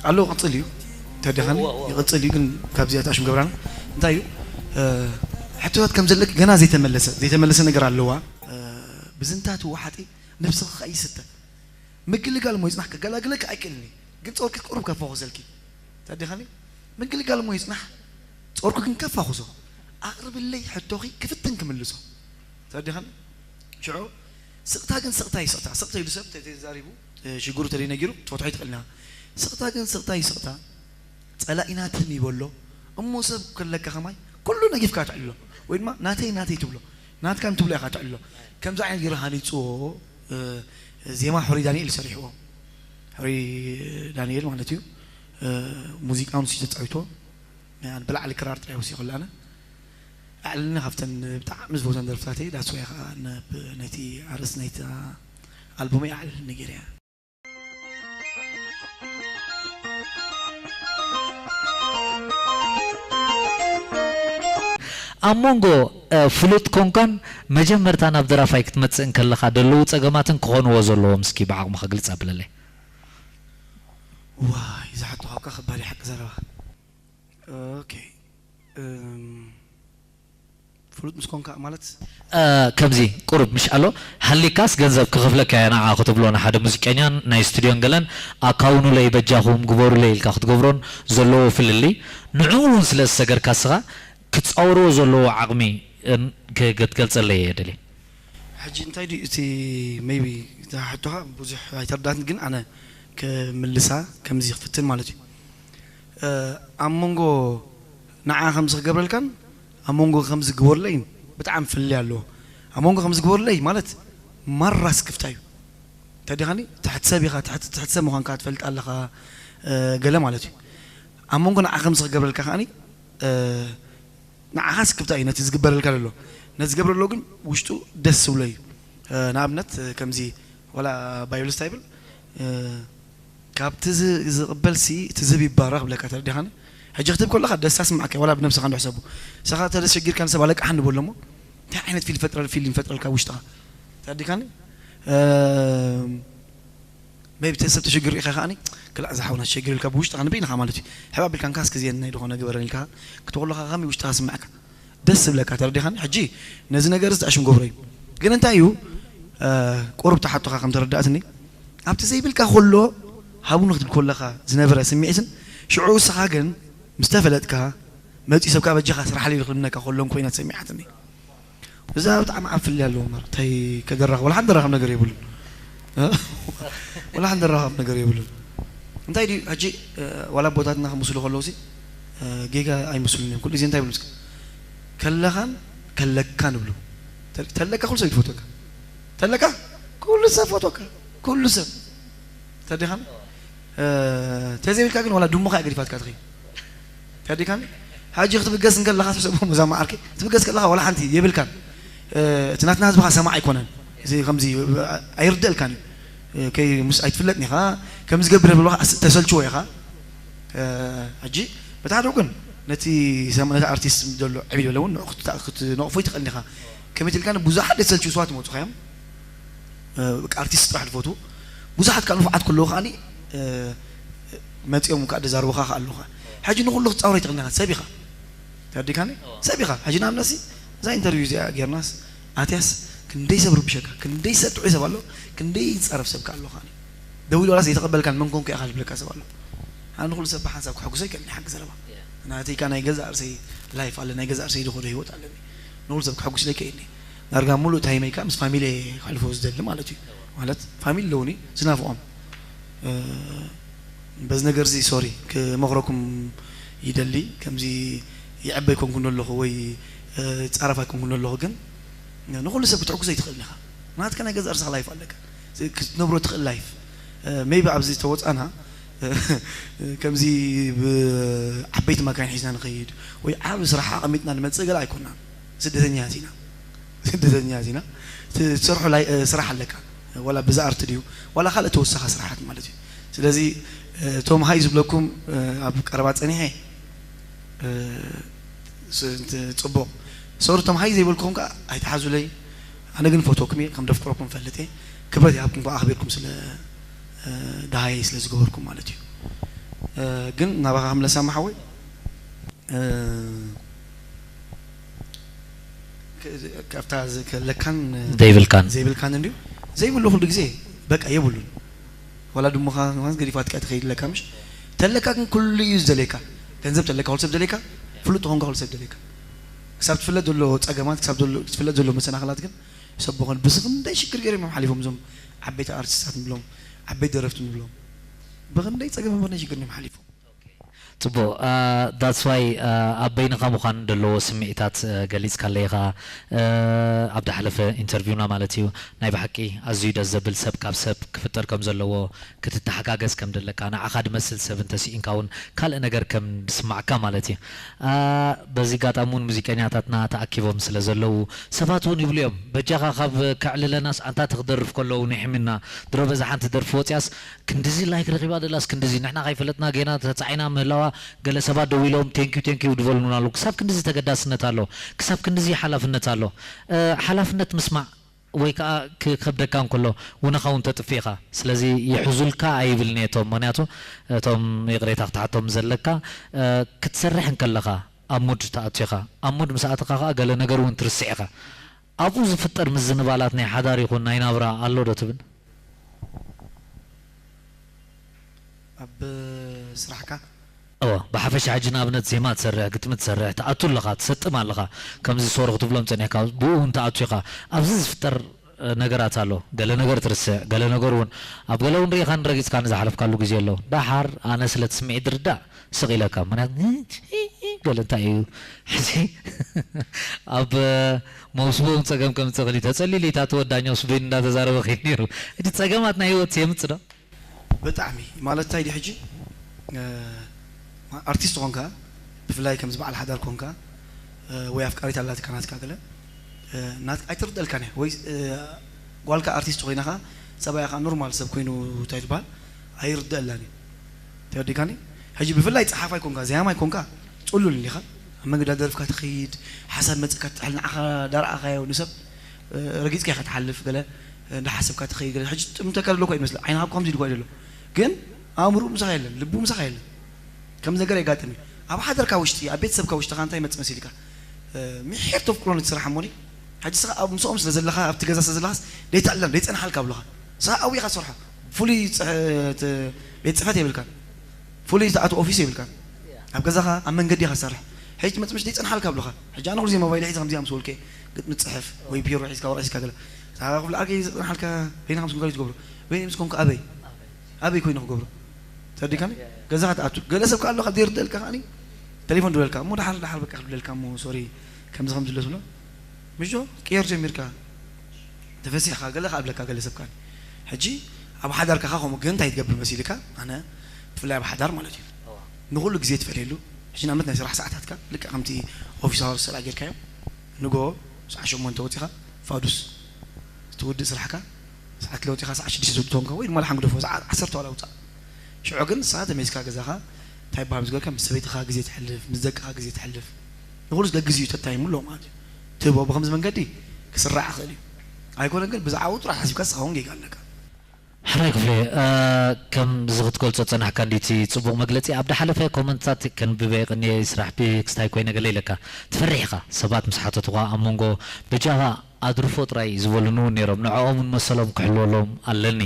ኣሎ ቅጽል እዩ ተደኻኒ እወ፣ እወ። ይቕጽል እዩ ግን ካብዚኣ ታሽም ገብራና እንታይ እዩ እ፣ ሕቶታት ከም ዘለኪ ገና ዘይተመለሰ ዘይተመለሰ ነገር ኣለዋ። እ፣ ብዝንታ ትወሓጢ ነብስኺ ከኣ ይስተ። ምግልጋል እሞ ይጽናሕ፣ ክገላግለኪ ኣይክእልን እየ፣ ግን ጾርኪ ቁሩብ ከፋኹሰልኪ። ተደኻኒ? ምግልጋል እሞ ይጽናሕ፣ ጾርኩ ግን ከፋኹሶ። ኣቕርብለይ ሕቶኺ ክፍትን ክምልሶ። ተደኻኒ? ሽዑ ስቕታ ግን ስቕታ እዩ ስቕታ። ስቕታ ኢሉ ሰብ ተ-፣ ተዛሪቡ፣ እ፣ ሽግሩ ተደይ ነጊሩ፣ ትፈትሖ ኣይትኽእልና። ስቕታ ግን ስቕታ እዩ ስቕታ። ጸላኢና ትም ይበሎ። እሞ ሰብ ከለካ ከማይ ኩሉ ነጊፍካ ትዕልሎ። ወይ ድማ ናተይ ናተይ ትብሎ። ናትካ እንትብሎ ኢኻ ትዕልሎ። ከምዚ ዓይነት ገይሩ ሃኒጽዎ፣ እ፣ ዜማ ሕሩይ ዳንኤል ሰሪሕዎ። ሕሩይ ዳንኤል ማለት እዩ። እ፣ ሙዚቃ ንሱ እዩ ተጻዊትዎ። ኣነ ብላዕሊ ክራር ጥራይ ወሲኹ ኣነ። ኣዕልልና ካብተን ብጣዕሚ ዝፈትወን ደርፍታተይ ዳስዋይ ኸኣ ናብ ነቲ ኣርእስቲ ናይታ ኣልቡመይ ኣዕልልኒ ገይረያ። ኣብ መንጎ እ፣ ፍሉጥ ኮንካን መጀመርታ ናብ ደራፋይ ክትመጽእ እንከለኻ ደለዉ ጸገማትን ክኾንዎ ዘለዎም እስኪ ብዓቕምኻ ግልጽ ኣብለለይ። ዋይ እዛ ሕቶ ካብካ ከባድ ሓቂ ዘረባ። ኦኬ እም፣ ፍሉጥ ምስ ኮንካ ማለት እ፣ ከምዚ ቁሩብ ምሽ ኣሎ ሃሊካስ ገንዘብ ክኸፍለካ እያ ንዓ ክትብሎ ንሓደ ሙዚቀኛን ናይ ስቱድዮን ገለን ኣካውኑለይ በጃኹም ግበሩለይ ኢልካ ክትገብሮን ዘለዎ ፍልልይ ንዕኡ እውን ስለ ዝሰገርካ እስኻ ክትጻወርዎ ዘለዎ ዓቕሚ እም፣ ክ- ክትገልጸለይ እየ ደልየ። ሕጂ እንታይ ድዩ እቲ ሜይቢ እዛ ሕቶኻ ብዙሕ ኣይተረዳትን ግን ኣነ ክምልሳ ከምዚ ክፍትን ማለት እዩ እ፣ ኣብ መንጎ ንዓ ከምዚ ክገብረልካን ኣብ መንጎ ከምዚ ግበሩለይን ብጣዕሚ ፍልልይ ኣለዎ ኣብ መንጎ ከምዚ ግበሩለይ ማለት ማራ ስክፍታ እዩ ተዲኻኒ ትሕቲ ሰብ ኢኻ ትሕቲ ትሕቲ ሰብ ምዃንካ ትፈልጥ ኣለኻ እ፣ ገለ ማለት እዩ ኣብ መንጎ ንዓ ከምዚ ክገብረልካ ከኣኒ እ፣ ንዓኻ ስክፍታ እዩ ነቲ ዝግበረልካ ዘሎ ነቲ ዝገብረ ኣሎ ግን ውሽጡ ደስ ዝብሎ እዩ እ፣ ንኣብነት እ፣ ከምዚ ዋላ ባይብል እንታይ ይብል እ፣ ካብቲ ዝ- ዝቕበል ሲ እቲ ዝህብ ይባረኽ ብለካ ተረዲኻኒ ሕጂ ክትብ ከለኻ ደስታ ስማዕካ ዋላ ብነብስኻ እንዶ ሕሰቡ ንስኻ ተደስጊርካ ንሰብ ኣለቃሓኒ በሎ እሞ እንታይ ዓይነት ፊል ፈጥረል ፊል ይፈጥረልካ ውሽጥኻ ተረዲኻኒ እ፣ ሜቢ ሰብ ተሸጊሩ ኢኻ ከኣኒ ክላእ ዝሓውና ተሸጊሩ ኢልካ ብውሽጥኻ ንበይንኻ ማለት እዩ ሕባ ቢልካ ንካስ ግዜ ናይ ዝኾነ ግበረን ኢልካ ክትወለኻ ከመይ ውሽጥኻ ስምዕካ ደስ ዝብለካ ተረዲኻኒ ሕጂ ነዚ ነገር እዚ ተኣሽም ገብሮ እዩ ግን እንታይ እዩ ቁሩብ ተሓቶኻ ከም ተረዳእትኒ ኣብቲ ዘይብልካ ከሎ ሃቡኒ ክትብል ከለኻ ዝነበረ ስምዒትን ሽዑ እስኻ ግን ምስ ተፈለጥካ መፂኡ ሰብካ በጃኻ ስራሕለይ ኢሉ ክልምነካ ከሎ ኮይና ተሰሚዓትኒ እዛ ብጣዕሚ ዓብ ፍልልይ ኣለዎ እምበር እንታይ ከገራኽ ወላ ሓንቲ ደራኸብ ነገር የብሉን ወላ ሓንቲ ደራኸብ ነገር የብሉን እንታይ ድዩ ሕጂ ዋላ ኣቦታትና ክምስሉ ከለውሲ ጌጋ ኣይምስሉን እዮም ኩሉ ግዜ እንታይ ይብሉ እስከ ከለኻን ከለካን ይብሉ ተለካ ኩሉ ሰብ ይፈትወካ ተለካ ኩሉ ሰብ ፈትወካ ኩሉ ሰብ ተዲኻን ተዘይብልካ ግን ዋላ ድሙኻ ገዲፋትካ ትኸይ ተዲኻን። ሓጂ ክትብገስ እንከለኻ ሰብሰቦም እዛ መዓርከ ክትብገስ ከለኻ ዋላ ሓንቲ የብልካን። እቲ ናትና ህዝብኻ ሰማዕ ኣይኮነን። እዚ ከምዚ ኣይርደልካን እዩ። ከይ ምስ ኣይትፍለጥን ኢኻ። ከምዚ ገብር ብለኻ ተሰልችዎ ኢኻ። ሕጂ በታሕዶ ግን ነቲ ነቲ ኣርቲስት ዘሎ ዕብይ በለ እውን ክትነቕፎ ይትኽእል ኢኻ። ከመይ ትልካ ብዙሓት ደሰልችው ሰባት ይመፁኻ እዮም። በቃ ኣርቲስት ጥራሕ ዝፈትዉ ብዙሓት ከዓ ንፉዓት ከለዉ ከዓኒ መፂኦም ከዓ ደዛርቡኻ ከዓ ኣለኻ። ሕጂ ንኩሉ ክትፃወር ይትኽእል ኢኻ። ሰብ ኢኻ ተረዲካኒ። ሰብ ኢኻ። ሕጂ ንኣብነሲ እዛ ኢንተርቪው እዚኣ ጌርናስ ኣትያስ ክንደይ ሰብ ርብሸካ፣ ክንደይ ሰብ ጥዑይ ሰብ ኣሎ፣ ክንደይ ዝፀረፍ ሰብ ከዓ ኣሎ ከዓኒ። ደዊሉ ዋላ ዘይተቐበልካን መን ኮንኩ ኢኻ ዝብለካ ሰብ ኣሎ። ኣነ ንኩሉ ሰብ ብሓንሳብ ክሕጉሶ ይከኒ ሓቂ ዘረባ ናተይካ ናይ ገዛእ ርእሰይ ላይፍ ኣለ ናይ ገዛእ ርእሰይ ዝኸዶ ህይወት ኣለኒ። ንኩሉ ሰብ ክሕጉስ ኢለ ይከይኒ። ዳርጋ ሙሉእ ታይመይ ከዓ ምስ ፋሚሊ ከሕልፎ ዝደሊ ማለት እዩ። ማለት ፋሚሊ ኣለውኒ ዝናፍቖም። በዚ ነገር እዚ ሶሪ ክመኽረኩም ይደሊ። ከምዚ ይዕበ ኣይኮንኩን ኣለኹ ወይ ፃረፍ ኣይኮንኩን ኣለኹ፣ ግን ንኩሉ ሰብ ክትሕጉሶ ኣይትኽእልን ኢኻ። ናትካ ናይ ገዛእ ርእስኻ ላይፍ ኣለካ ክትነብሮ ትኽእል ላይፍ። ሜይቢ ኣብዚ ተወፃና ከምዚ ብዓበይቲ መካይን ሒዝና ንኸይድ ወይ ዓብ ስራሕ ኣቐሚጥና ንመፅእ ገለ ኣይኮናን። ስደተኛት ኢና። ስደተኛት ኢና። ትሰርሖ ስራሕ ኣለካ። ዋላ ብዛ ኣርት ድዩ ዋላ ካልእ ተወሳኺ ስራሓት ማለት እዩ። ስለዚ እቶም ሃይ ዝብለኩም ኣብ ቀረባ ፀኒሐ ፅቡቕ ሶሪ እቶም ሃይ ዘይበልኩም ከዓ ኣይትሓዙለይ። ኣነ ግን ፈትወኩም እየ ከም ደፍቅረኩም ፈልጥ እየ። ክብረት ይሃብኩም ከዓ ኣኽቢርኩም ስለ ደሃይ ስለ ዝገበርኩም ማለት እዩ። ግን ናባኻ ክምለስ ኣማሓወይ ካብታ ከለካን ዘይብልካን ዘይብልካን እንዲዩ ዘይብሉ ኩሉ ግዜ በቃ የብሉን። ዋላ ድሙኻ ገዲፋትካ ትኸይድ ኣለካ ምሽ ተለካ ግን ኩሉ እዩ ዝደልየካ። ገንዘብ ተለካ ኩሉ ሰብ ደልየካ። ፍሉጥ ተኾንካ ኩሉ ሰብ ደልየካ። ክሳብ ትፍለጥ ዘሎ ፀገማት ክሳብ ትፍለጥ ዘሎ መሰናኽላት ግን ሰብ ብኾን ብዚ ክንደይ ሽግር ገይሮም እዮም ሓሊፎም እዞም ዓበይቲ ኣርቲስታት ንብሎም ዓበይቲ ደረፍቲ ንብሎም ብኽንደይ ፀገም ብኽንደይ ሽግር እዮም ሓሊፎም። ፅቡቕ that's why ኣብ በይንኻ ምዃን ዘለዎ ስምዒታት ገሊፅካለይ ኢኻ። ኣብ ዝሓለፈ ኢንተርቪውና ማለት እዩ። ናይ ብሓቂ ኣዝዩ ደስ ዘብል ሰብ ካብ ሰብ ክፍጠር ከም ዘለዎ ክትተሓጋገዝ ከም ዘለካ ንዓኻ ድመስል ሰብ እንተስኢንካ እውን ካልእ ነገር ከም ዝስማዕካ ማለት እዩ። በዚ ኣጋጣሚ እውን ሙዚቀኛታትና ተኣኪቦም ስለ ዘለዉ ሰባት እውን ይብሉ እዮም በጃኻ ካብ ከዕልለናስ ኣንታ ትክደርፍ ከለዉ ንሕምና ድሮ በዛ ሓንቲ ደርፊ ወፅያስ ክንድዚ ላይክ ረኺባ ደላስ ክንድዚ ንሕና ከይፈለጥና ጌና ተፃዒና ምህላዋ ገለ ሰባት ደው ኢሎም thank you thank you ዝበሉና ኣለዉ ክሳብ ክንድዚ ተገዳስነት ኣሎ ክሳብ ክንድዚ ሓላፍነት ኣሎ ሓላፍነት ምስማዕ ወይ ከዓ ክከብደካ እንከሎ ውነኻ እውን ተጥፍእ ኢኻ ስለዚ ይሕዙልካ ኣይብልን እየ እቶም ምክንያቱ እቶም ይቕሬታ ክትሓቶም ዘለካ ክትሰርሕ እንከለኻ ኣብ ሙድ ተኣቱ ኢኻ ኣብ ሙድ ምስ ኣተኻ ከዓ ገለ ነገር እውን ትርስዕ ኢኻ ኣብኡ ዝፍጠር ምዝንባላት ናይ ሓዳር ይኹን ናይ ናብራ ኣሎ ዶ ትብል ኣብ ስራሕካ እወ ብሓፈሻ ሕጂ ንኣብነት ዜማ ትሰርሕ ግጥሚ ትሰርሕ ትኣቱ ኣለኻ ትሰጥም ኣለኻ ከምዚ ሶሪ ክትብሎም ፀኒሕካ ብኡ እውን ትኣቱ ኢኻ ኣብዚ ዝፍጠር ነገራት ኣሎ ገለ ነገር ትርስዕ ገለ ነገር እውን ኣብ ገለ እውን ርኢኻን ረጊፅካን ዝሓለፍካሉ ግዜ ኣሎ ዳሓር ኣነ ስለ እቲ ስምዒት ዝርዳእ ስቕ ኢለካ ምክንያቱ ገለ እንታይ እዩ ሕዚ ኣብ መውስቦ እውን ፀገም ከምፅእ ክእል እዩ ተፀሊሉ ኢታ ተወዳኛው ስበይኑ እንዳተዛረበ ከይድ ነይሩ እቲ ፀገማት ናይ ህይወት የምፅእ ዶ ብጣዕሚ ማለት እንታይ ድዩ ሕጂ ኣርቲስት ኾንካ ብፍላይ ከምዚ በዓል ሓዳር ኮንካ ወይ ኣፍቃሪት ኣላትካ ናትካ ገለ ኣይትርደልካን እያ ወይ ጓልካ ኣርቲስት ኮይና ኸዓ ሰብኣያ ኸዓ ኖርማል ሰብ ኮይኑ እንታይ ትበሃል ኣይርደአላን እዩ ተረዲካኒ ሕጂ ብፍላይ ፀሓፋይ ኮንካ ዘያማይ ኮንካ ፅሉል እንዲኻ ኣብ መንገዲ ደርፍካ ትኸይድ ሓሳብ መፅእካ ትጥሕል ንዓኻ ዳርኣኻዮ ንሰብ ረጊፅካ ኢኻ ትሓልፍ ገለ እንዳሓሰብካ ትኸይድ ገለ ሕጂ ጥምተካ ዘሎ እኳ ይመስል ዓይንኻ እኳ ከምዚ ኢሉ እኳ ዘሎ ግን ኣእምርኡ ምሳኻ የለን ልቡ ምሳኻ የለን ከምዚ ነገር የጋጥም እዩ ኣብ ሓደርካ ውሽጢ ኣብ ቤተሰብካ ውሽጥኻ እንታይ መፅ መሲልካ ምሒር ተፍቅሮ ነቲ ስራሕ እሞኒ ሕጂ ስኻ ኣብ ምስኦም ስለ ዘለኻ ኣብቲ ገዛ ስለ ዘለኻስ ደይትዕለም ደይፀንሓልካ ኣብሉኻ ስኻ ኣብኡ ኢኻ ትሰርሖ ፍሉይ ቤት ፅሕፈት የብልካን ፍሉይ ዝኣቱ ኦፊስ የብልካን ኣብ ገዛኻ ኣብ መንገዲ ኢኻ ትሰርሕ ሕጂ መፅምሽ ደይፀንሓልካ ኣብሉኻ ሕጂ ኣነ ኩሉ ዜ ሞባይል ሒዘ ከምዚ ምስ ወልከ ግጥሚ ፅሕፍ ወይ ቢሮ ሒዝካ ወረቀት ሒዝካ ገለ ሳኻ ክፍለ ዓርከይ ዘፅንሓልካ በይንኻ ምስ ኮንካ ትገብሮ በይነ ምስ ኮንኩ ኣበይ ኣበይ ኮይኑ ክገብሮ ተረዲካኒ ገዛኻ ትኣቱ ገለ ሰብ ከኣ ኣሎ ካብ ዘይርደልካ ከኣኒ ተሌፎን ድብለልካ እሞ ድሓር ድሓር በቃ ክብለልካ እሞ ሶሪ ከምዚ ከምዚ ኣሎ ትብሎ ምሽ ዶ ቅየር ጀሚርካ ተፈሲሕካ ገለ ከኣ ብለካ ገለ ሰብ ከኣኒ ሕጂ ኣብ ሓዳር ከኻ ከምኡ ግን እንታይ ትገብር መሲልካ? ኣነ ብፍላይ ኣብ ሓዳር ማለት እዩ። ንኹሉ ግዜ ትፈልየሉ። ሕጂ ንኣብነት ናይ ስራሕ ሰዓታትካ ልክዕ ከምቲ ኦፊስ ኣወርስ ስራሕ ጌርካዮ፣ ንጎ ሰዓት ሸሞንተ ወፂኻ ፋዱስ ትውድእ ስራሕካ፣ ሰዓት ለውጢኻ ሰዓት ሽዱሽተ ትውድእ ትኾንካ፣ ወይ ድማ ልሓን ግደፎ ሰዓት ዓሰርተ ዋላ ውፃእ። ሽዑ ግን ንስኻ ተመይዝካ ገዛኻ እንታይ ይበሃል ምስ ገርካ ምስ ሰበይትኻ ግዜ ትሕልፍ፣ ምስ ደቅኻ ግዜ ትሕልፍ። ንኹሉ ገግዝ እዩ ተታይሙ ኣለዎ ማለት እዩ። ትህቦ ብኸምዚ መንገዲ ክስራዕ ይኽእል እዩ። ኣይኮነን ግን ብዛዕባኡ ጥራሕ ሓሲብካ ንስኻ እውን ጌጋ ኣለካ። ሕራይ ክፍሌ፣ እ፣ ከምዚ ክትገልጾ ዝጸናሕካ እንድዩ እቲ ጽቡቕ መግለጺ። ኣብ ዝሓለፈ ኮመንትታት ከንብበ የቐንየ፣ ስራሕ ቢ ክስታይ ኮይነ ገለ ኢለካ። ትፈርሕ ኢኻ፣ ሰባት ምስ ሓተቱኻ ኣብ መንጎ በጃኻ ኣድርፎ ጥራይ ዝበሉኒ እውን ነይሮም። ንዕኦም እውን መሰሎም ክሕልወሎም ኣለኒ።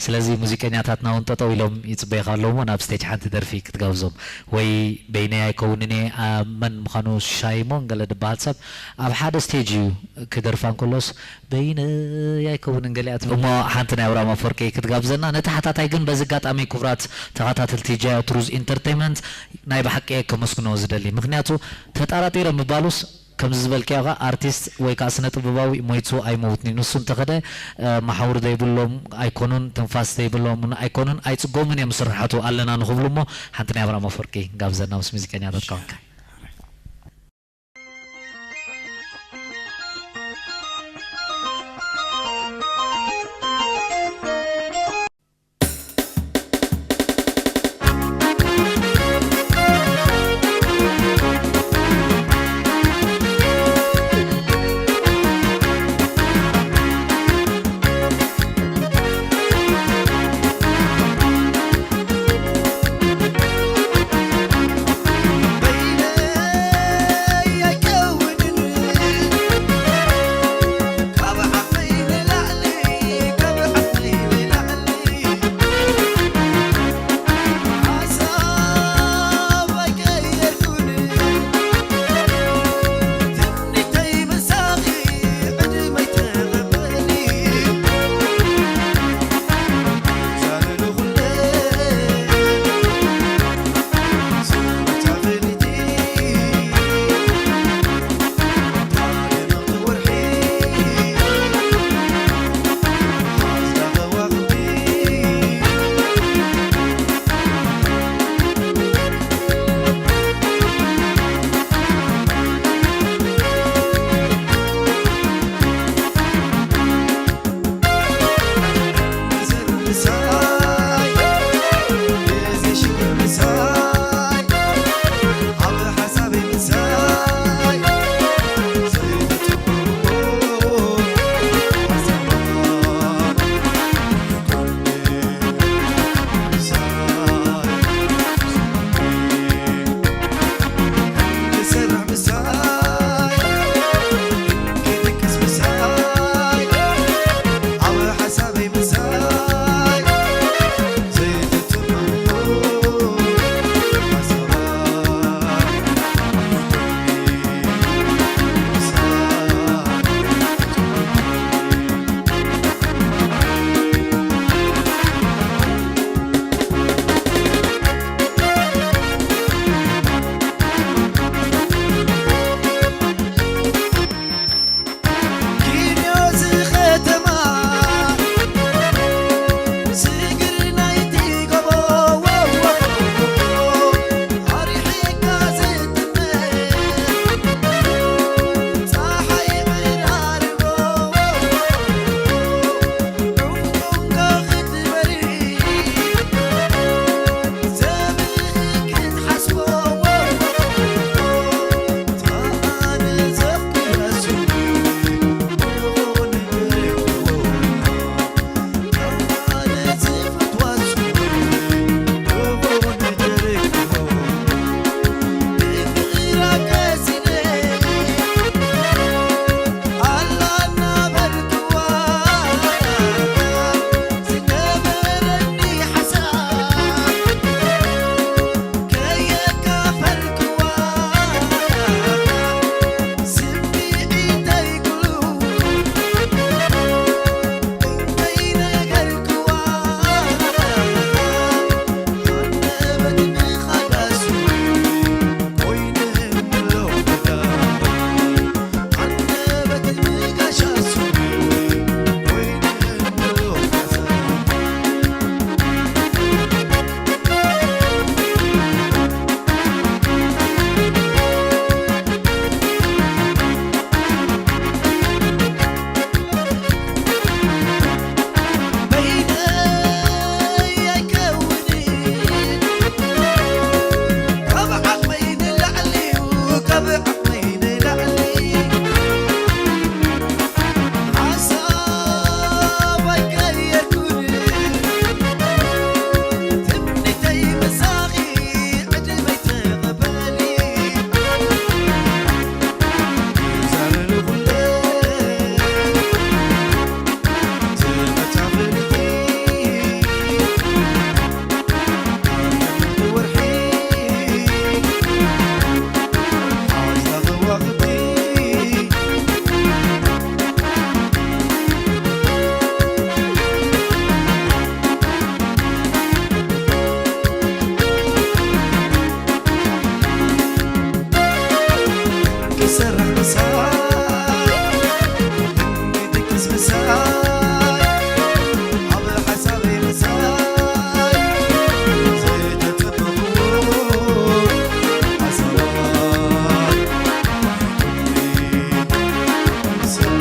ስለዚ ሙዚቀኛታትና እውን ጠጠው ኢሎም ይጽበዩኻ ኣለዉ እሞ ናብ ስቴጅ ሓንቲ ደርፊ ክትጋብዞም ወይ በይነይ ኣይከውንን እየ፣ ኣ፣ መን ምዃኑ ሻይሞን ገለ ዝበሃል ሰብ ኣብ ሓደ ስቴጅ እዩ ክደርፋ እንከሎስ በይነይ ኣይከውንን ገሊኣ ትብል እሞ ሓንቲ ናይ ኣብርሃም ኣፈወርቂ ክትጋብዘና። ነቲ ሓታታይ ግን በዚ ኣጋጣሚ ክቡራት ተኸታተልቲ ጃያ ትሩዝ ኢንተርቴይንመንት ናይ ብሓቂ እየ ከመስግኖ ዝደሊ። ምኽንያቱ ተጣራጢረ ምባሉስ ከምዚ ዝበልካዮ ኸኣ ኣርቲስት ወይ ከኣ ስነ ጥበባዊ ሞይቱ ኣይመውትን እዩ። ንሱ እንተኸደ መሓውር ዘይብሎም ኣይኮኑን፣ ትንፋስ ዘይብሎም እውን ኣይኮኑን፣ ኣይጽገሙን እዮም ስርሓቱ ኣለና ንኽብሉ እሞ ሓንቲ ናይ ኣብርሃም ኣፈወርቂ ጋብዘና ምስ ሙዚቀኛታት ካውንካ። ይሰርሕ ምሳይ፣ ይድቅስ ምሳይ፣ ኣብ ሓሳበይ ምሳይ፣ ዘይተጸበኹዎ ሓሳባት ምሳይ።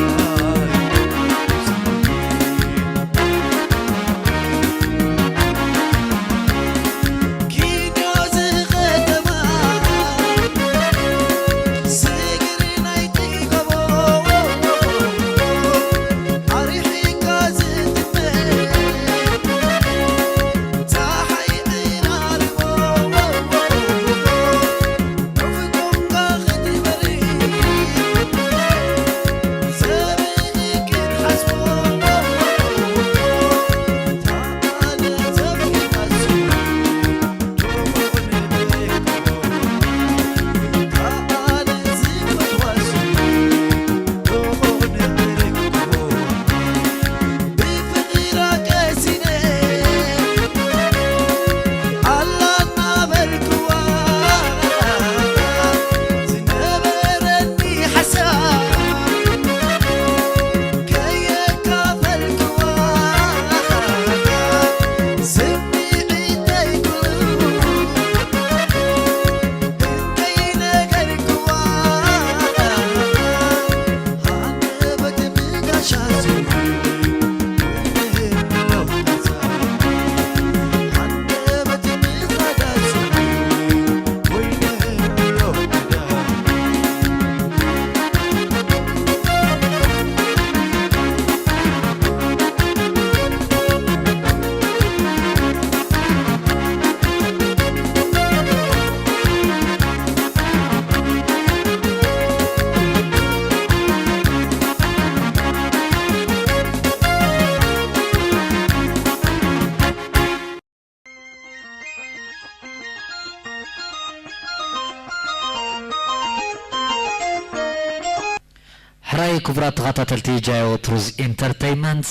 ሕራይ ክቡራት ተኸታተልቲ ጃዮ ትሩዝ ኢንተርተይመንት፣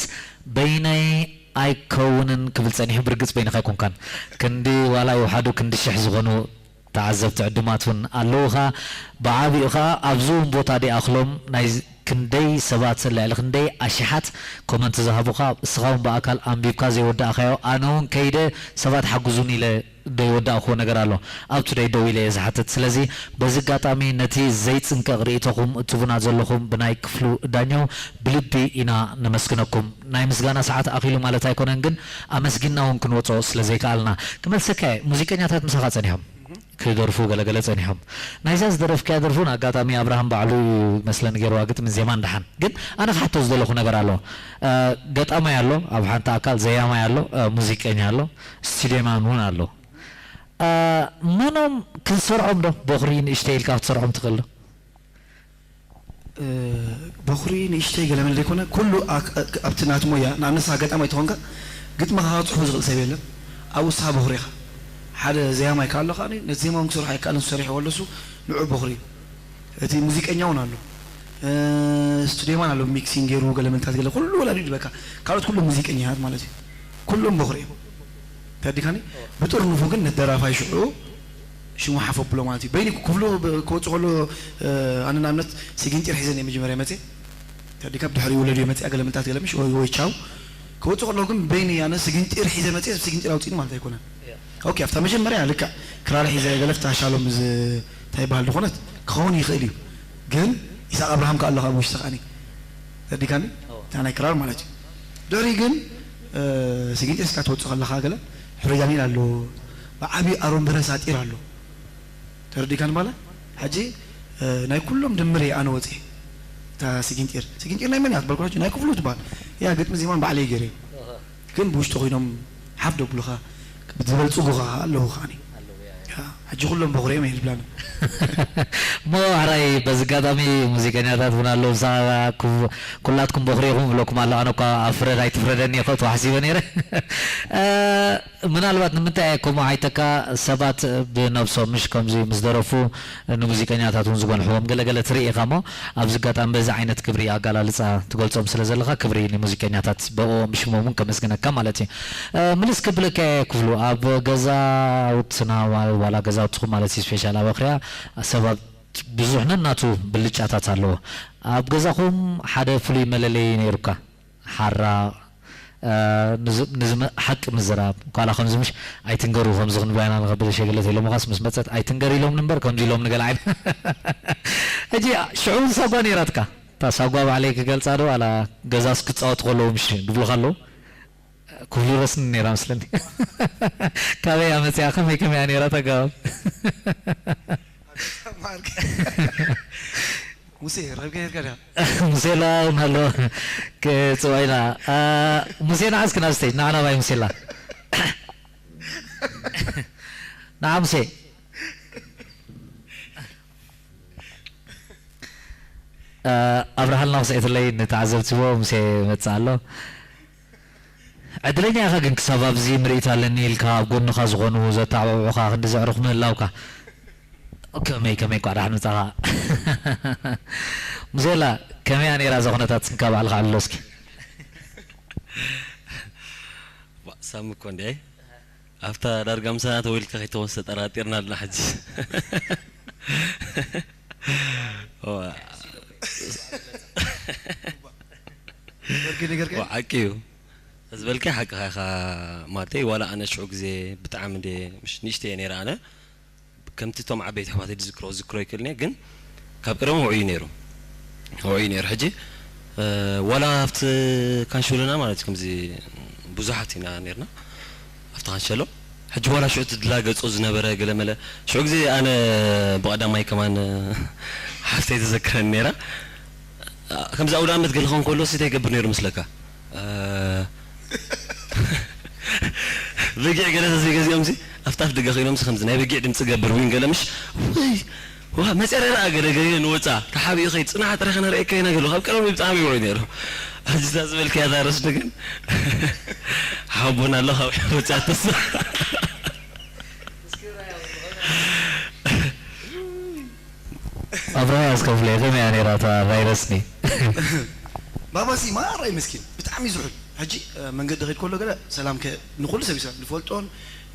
በይነይ ኣይከውንን ክብል ጸኒሑ። ብርግጽ በይንኻ ኣይኮንካን። ክንዲ ዋላ ይውሓዱ ክንዲ ሽሕ ዝኾኑ ተዓዘብቲ ዕዱማት እውን ኣለውኻ። ብዓቢኡ ኸኣ ኣብዚ እውን ቦታ ዲኣኽሎም ናይ ክንደይ ሰባት፣ ልዕሊ ክንደይ ኣሽሓት ኮመንት ዝሃቡኻ፣ እስኻ እውን ብኣካል ኣንቢብካ ዘይወዳእካዮ፣ ኣነ እውን ከይደ ሰባት ሓግዙኒ ኢለ ዘይወዳእክዎ ነገር ኣሎ። ኣብ ቱደይ ደው ኢለ እየ ዝሓትት። ስለዚ በዚ ኣጋጣሚ ነቲ ዘይጽንቀቕ ርእይቶኹም እትቡና ዘለኹም ብናይ ክፍሉ ዳኘው ብልቢ ኢና ነመስግነኩም። ናይ ምስጋና ሰዓት ኣኺሉ ማለት ኣይኮነን፣ ግን ኣመስጊንና እውን ክንወጾ ስለ ዘይከኣልና። ክመልሰካ እየ፣ ሙዚቀኛታት ምሳኻ ጸኒሖም። ክደርፉ ገለገለ ጸኒሖም። ናይዛ ዝደረፍካያ ደርፉ ንኣጋጣሚ ኣብርሃም ባዕሉ እዩ መስለኒ ገይርዋ ግጥምን ዜማን ደሓን። ግን ኣነ ክሓቶ ዝደለኹ ነገር ኣሎ። እ፣ ገጣማይ ኣሎ፣ ኣብ ሓንቲ ኣካል ዘያማይ ኣሎ፣ እ፣ ሙዚቀኛ ኣሎ፣ ስቱዲዮማን እውን ኣሎ። እ፣ መኖም ክትሰርዖም ዶ? ቦኽሪ ንእሽተይ ኢልካ ክትሰርዖም ትኽእል ዶ? እ፣ ቦኽሪ ንእሽተይ ገለ መለ ዘይኮነ፣ ኩሉ ኣክ-፣ ኣክ-፣ ኣብቲ ናቱ ሞያ፣ ንኣብነት ንስኻ ገጣማይ ተኾንካ፣ ግጥምኻ ክጽሕፎ ዝኽእል ሰብ የለን። ኣብኡ ንስኻ ቦኽሪ ኢኻ። ሓደ ዘያማይ ከኣ ኣሎ ከኣ፣ ነቲ ዜማ እውን ክሰርሖ ኣይከኣልን፣ ሰሪሕዎ ኣሎ እሱ፣ ንዑ ቦኽሪ እዩ። እቲ ሙዚቀኛ እውን ኣሎ። እ፣ ስቱዲዮማን ኣሎ፣ ሚክሲንግ ገይሩ፣ ገለ መልታት ገለ፣ ኩሉ ወላዲ ይበካ። ካልኦት ኩሎም ሙዚቀኛታት ማለት እዩ። ኩሎም ቦኽሪ እዮም። ተረዲካኒ? ብጥርንፉ ግን ነቲ ደራፋይ ሽዑ ሽሙ ሓፍ ኣብሎ ማለት እዩ። በይኑ ክፍሉ ብ-፣ ክወጽእ ከሎ፣ እ፣ ኣነ ንኣብነት ስጊንጢር ሒዘ እየ መጀመርያ መጽየ። ተረዲካ? ብድሕሪኡ ወለድዮ መጽያ ገለ ምንታት ገለ ምሽ ወይ፣ ወይ ቻው። ክወጽእ ከሎ ግን በይኑ ኣነ ስጊንጢር ሒዘ መጽየ፣ ስጊንጢር ኣውጺእኒ ማለት ኣይኮነን። ኦኬ፣ ኣብታ መጀመርያ ልክዕ ክራር ሒዘ ገለ ፍታ ሻሎም ዝ-፣ እንታይ ይበሃል ዝኾነት ክኸውን ይኽእል እዩ። ግን ይስሐቅ ኣብርሃም ከኣ ኣሎ ካብ ውሽጢ ከኣኒ። ተረዲካኒ? እታ ናይ ክራር ማለት እዩ። ድሕሪ ግን፣ እ፣ ስጊንጢር እስካ ትወጽእ ከለኻ ገለ ሕሩይ ዳንኤል ኣሎ፣ ብዓቢ ኣሮን በረስ ኣጢር ኣሎ። ተረዲካኒ ባላ? ሕጂ፣ እ፣ ናይ ኩሎም ድምር እየ ኣነ ወጽየ። እታ ስጊንጢር። ስጊንጢር ናይ መን እያ ትበልኩ? ናይ ክፍሉ ትበሃል። ያ ግጥሚ ዜማን ባዕለይ ገይረ። ግን ብውሽጢ ኮይኖም ሓፍ ደብሉኻ፣ ዝበልጽጉኻ ኣለዉ ከኣኒ። ኣለዉ፣ ያ፣ ያ። ያ፣ ሕጂ ኩሎም በኹሪ እዮም እየ ዝብላኒ። እሞ ሕራይ በዚ ኣጋጣሚ ሙዚቀኛታት እውን ኣለዉ፣ ምሳኻ ኩ-፣ ኩላትኩም በኹሪ ኢኹም እብለኩም ኣለኹ። ኣነ እኳ ኣብ ፍረድ ኣይትፍረደኒ እየ ክእትዎ ሓሲበ ነይረ። እ፣ ምናልባት ንምንታይ እየ ከምኡ ሓይተካ፣ ሰባት ብነብሶም ምሽ ከምዚ ምስ ደረፉ ንሙዚቀኛታት እውን ዝጎንሕዎም ገለገለ ትርኢ ኢኻ እሞ፣ ኣብዚ ኣጋጣሚ በዚ ዓይነት ክብሪ ኣጋላልጻ ትገልጾም ስለ ዘለኻ፣ ክብሪ ንሙዚቀኛታት ብእኦም ሽሞም እውን ከመስግነካ ማለት እዩ። እ፣ ምልስ ክብለካ እየ ክፍሉ፣ ኣብ ገዛውትና ዋ-፣ ዋላ ገዛውትኹም ማለት እዩ፣ ስፔሻል ኣብ ኣኽርያ ሰባት ብዙሕ ነናቱ ብልጫታት ኣለዎ። ኣብ ገዛኹም ሓደ ፍሉይ መለለዪ ነይሩካ? ሓራ፣ እ፣ ንዝ-፣ ንዝመ-፣ ሓቂ ምዝራብ፣ ኳላ ከምዚ ምሽ ኣይትንገሩ፣ ከምዚ ክንብላ ኢና ንኸብል ሸገለት ኢሎምኻስ ምስ መጸት ኣይትንገር ኢሎም እምበር ከምዚ ኢሎም ንገለ ዓይነት። ሕጂ ሽዑ ሳጓ ነይራትካ። እታ ሳጓ ባዕለይ ክገልጻ ዶ ዋላ ገዛስ ክጻወቱ ከለዉ ምሽ ድብሉኻ ኣለዉ? ክብሉ ረስኒ ነይራ መስለኒ። ካበይ እያ መጺኣ? ከመይ ከመይ እያ ነይራ? ተጋባብ። ሙሴ ረኺብካ ነርካ ዲኻ? ሙሴላ እውን ኣሎ። ክጽውዕ ኢና። አ፣ ሙሴ ንዓ እስኪ ናብ ስቴጅ፣ ንዓ ናባይ ሙሴላ። ንዓ ሙሴ። እ፣ ኣብርሃልና ክስኤትለይ ንተዓዘብትዎ ሙሴ ይመጽእ ኣሎ። ዕድለኛ ኢኻ ግን ክሳብ ኣብዚ ምርኢት ኣለኒ ኢልካ ኣብ ጎንኻ ዝኾኑ ዘተዓባብዑኻ ክንዲ ዘዕሩኽ ምህላውካ። ከመይ፣ ከመይ እንኳዕ ደሓን መጻኻ። ሙሴላ፣ ከመይ እያ ነይራ እዛ ኩነታት? እስኪ ባዕልኻ ኣዕልሎ እስኪ። ዋ፣ ሳሚ እኮ እንዴ። ኣብታ ዳርጋ ምሳና ተወይልካ ከይትኾንስ ተጠራጢርና ኣለና ሕጂ። ዋ። ወርቂ ነገር ከ? ዋ፣ ሓቂ እዩ። ዝበልካይ ሓቅኻ ኢኻ ማለተይ፣ ዋላ ኣነ ሽዑ ግዜ ብጣዕሚ እንደ ምሽ ንእሽተይ እየ ነይረ ኣነ። ከምቲ እቶም ዓበይቲ ኣሕዋተይ ዝዝክሮ ዝክሮ ኣይክእልን እየ፣ ግን ካብ ቀደሙ ውዑይ እዩ ነይሩ። ውዑይ እዩ ነይሩ። ሕጂ፣ እ፣ ዋላ ኣብቲ ካንሸሎና ማለት እዩ፣ ከምዚ ብዙሓት ኢና ነይርና ኣብቲ ካንሸሎ። ሕጂ ዋላ ሽዑ ትድላገጾ ዝነበረ ገለመለ፣ ሽዑ ግዜ ኣነ ብቐዳማይ ከማን ሓፍተይ ትዘክረኒ ነይራ። ከምዚ ኣውደ ኣመት ገለ ክኸውን ከሎ ሲ እንታይ ይገብር ነይሩ መስለካ? እ፣ በጊዕ ገለ ተዘይገዚኦምሲ ኣብቲ ኣፍ ደገ ኮይኖምሲ ከምዚ ናይ በጊዕ ድምፂ ገብር ዊን ገለ ምሽ፣ ወይ፣ ዋ፣ መፅያ ደኣ ገለ ገለ ንወፃ ተሓቢኡ ከይድ፣ ፅናሕ ጥራይ ከነርእየካ ኢና ገሉ ካብ ቀደም ብጣዕሚ ይውዑይ ነይሩ። ሕጂ እዛ ዝበልካያ እዛ ርእስቲ ግን ሓቦና ኣሎ ካብ ወፃ ተስፋ። ኣብርሃ ያስከፍለ ከመይ እያ ነይራ እታ ቫይረስኒ? ባባሲ ማራይ መስኪን ብጣዕሚ ዝሑል። ሕጂ፣ እ፣ መንገዲ ከይድ ከሎ ገለ ሰላም ከ-፣ ንኹሉ ሰብ ይሰላም፣ ንፈልጦን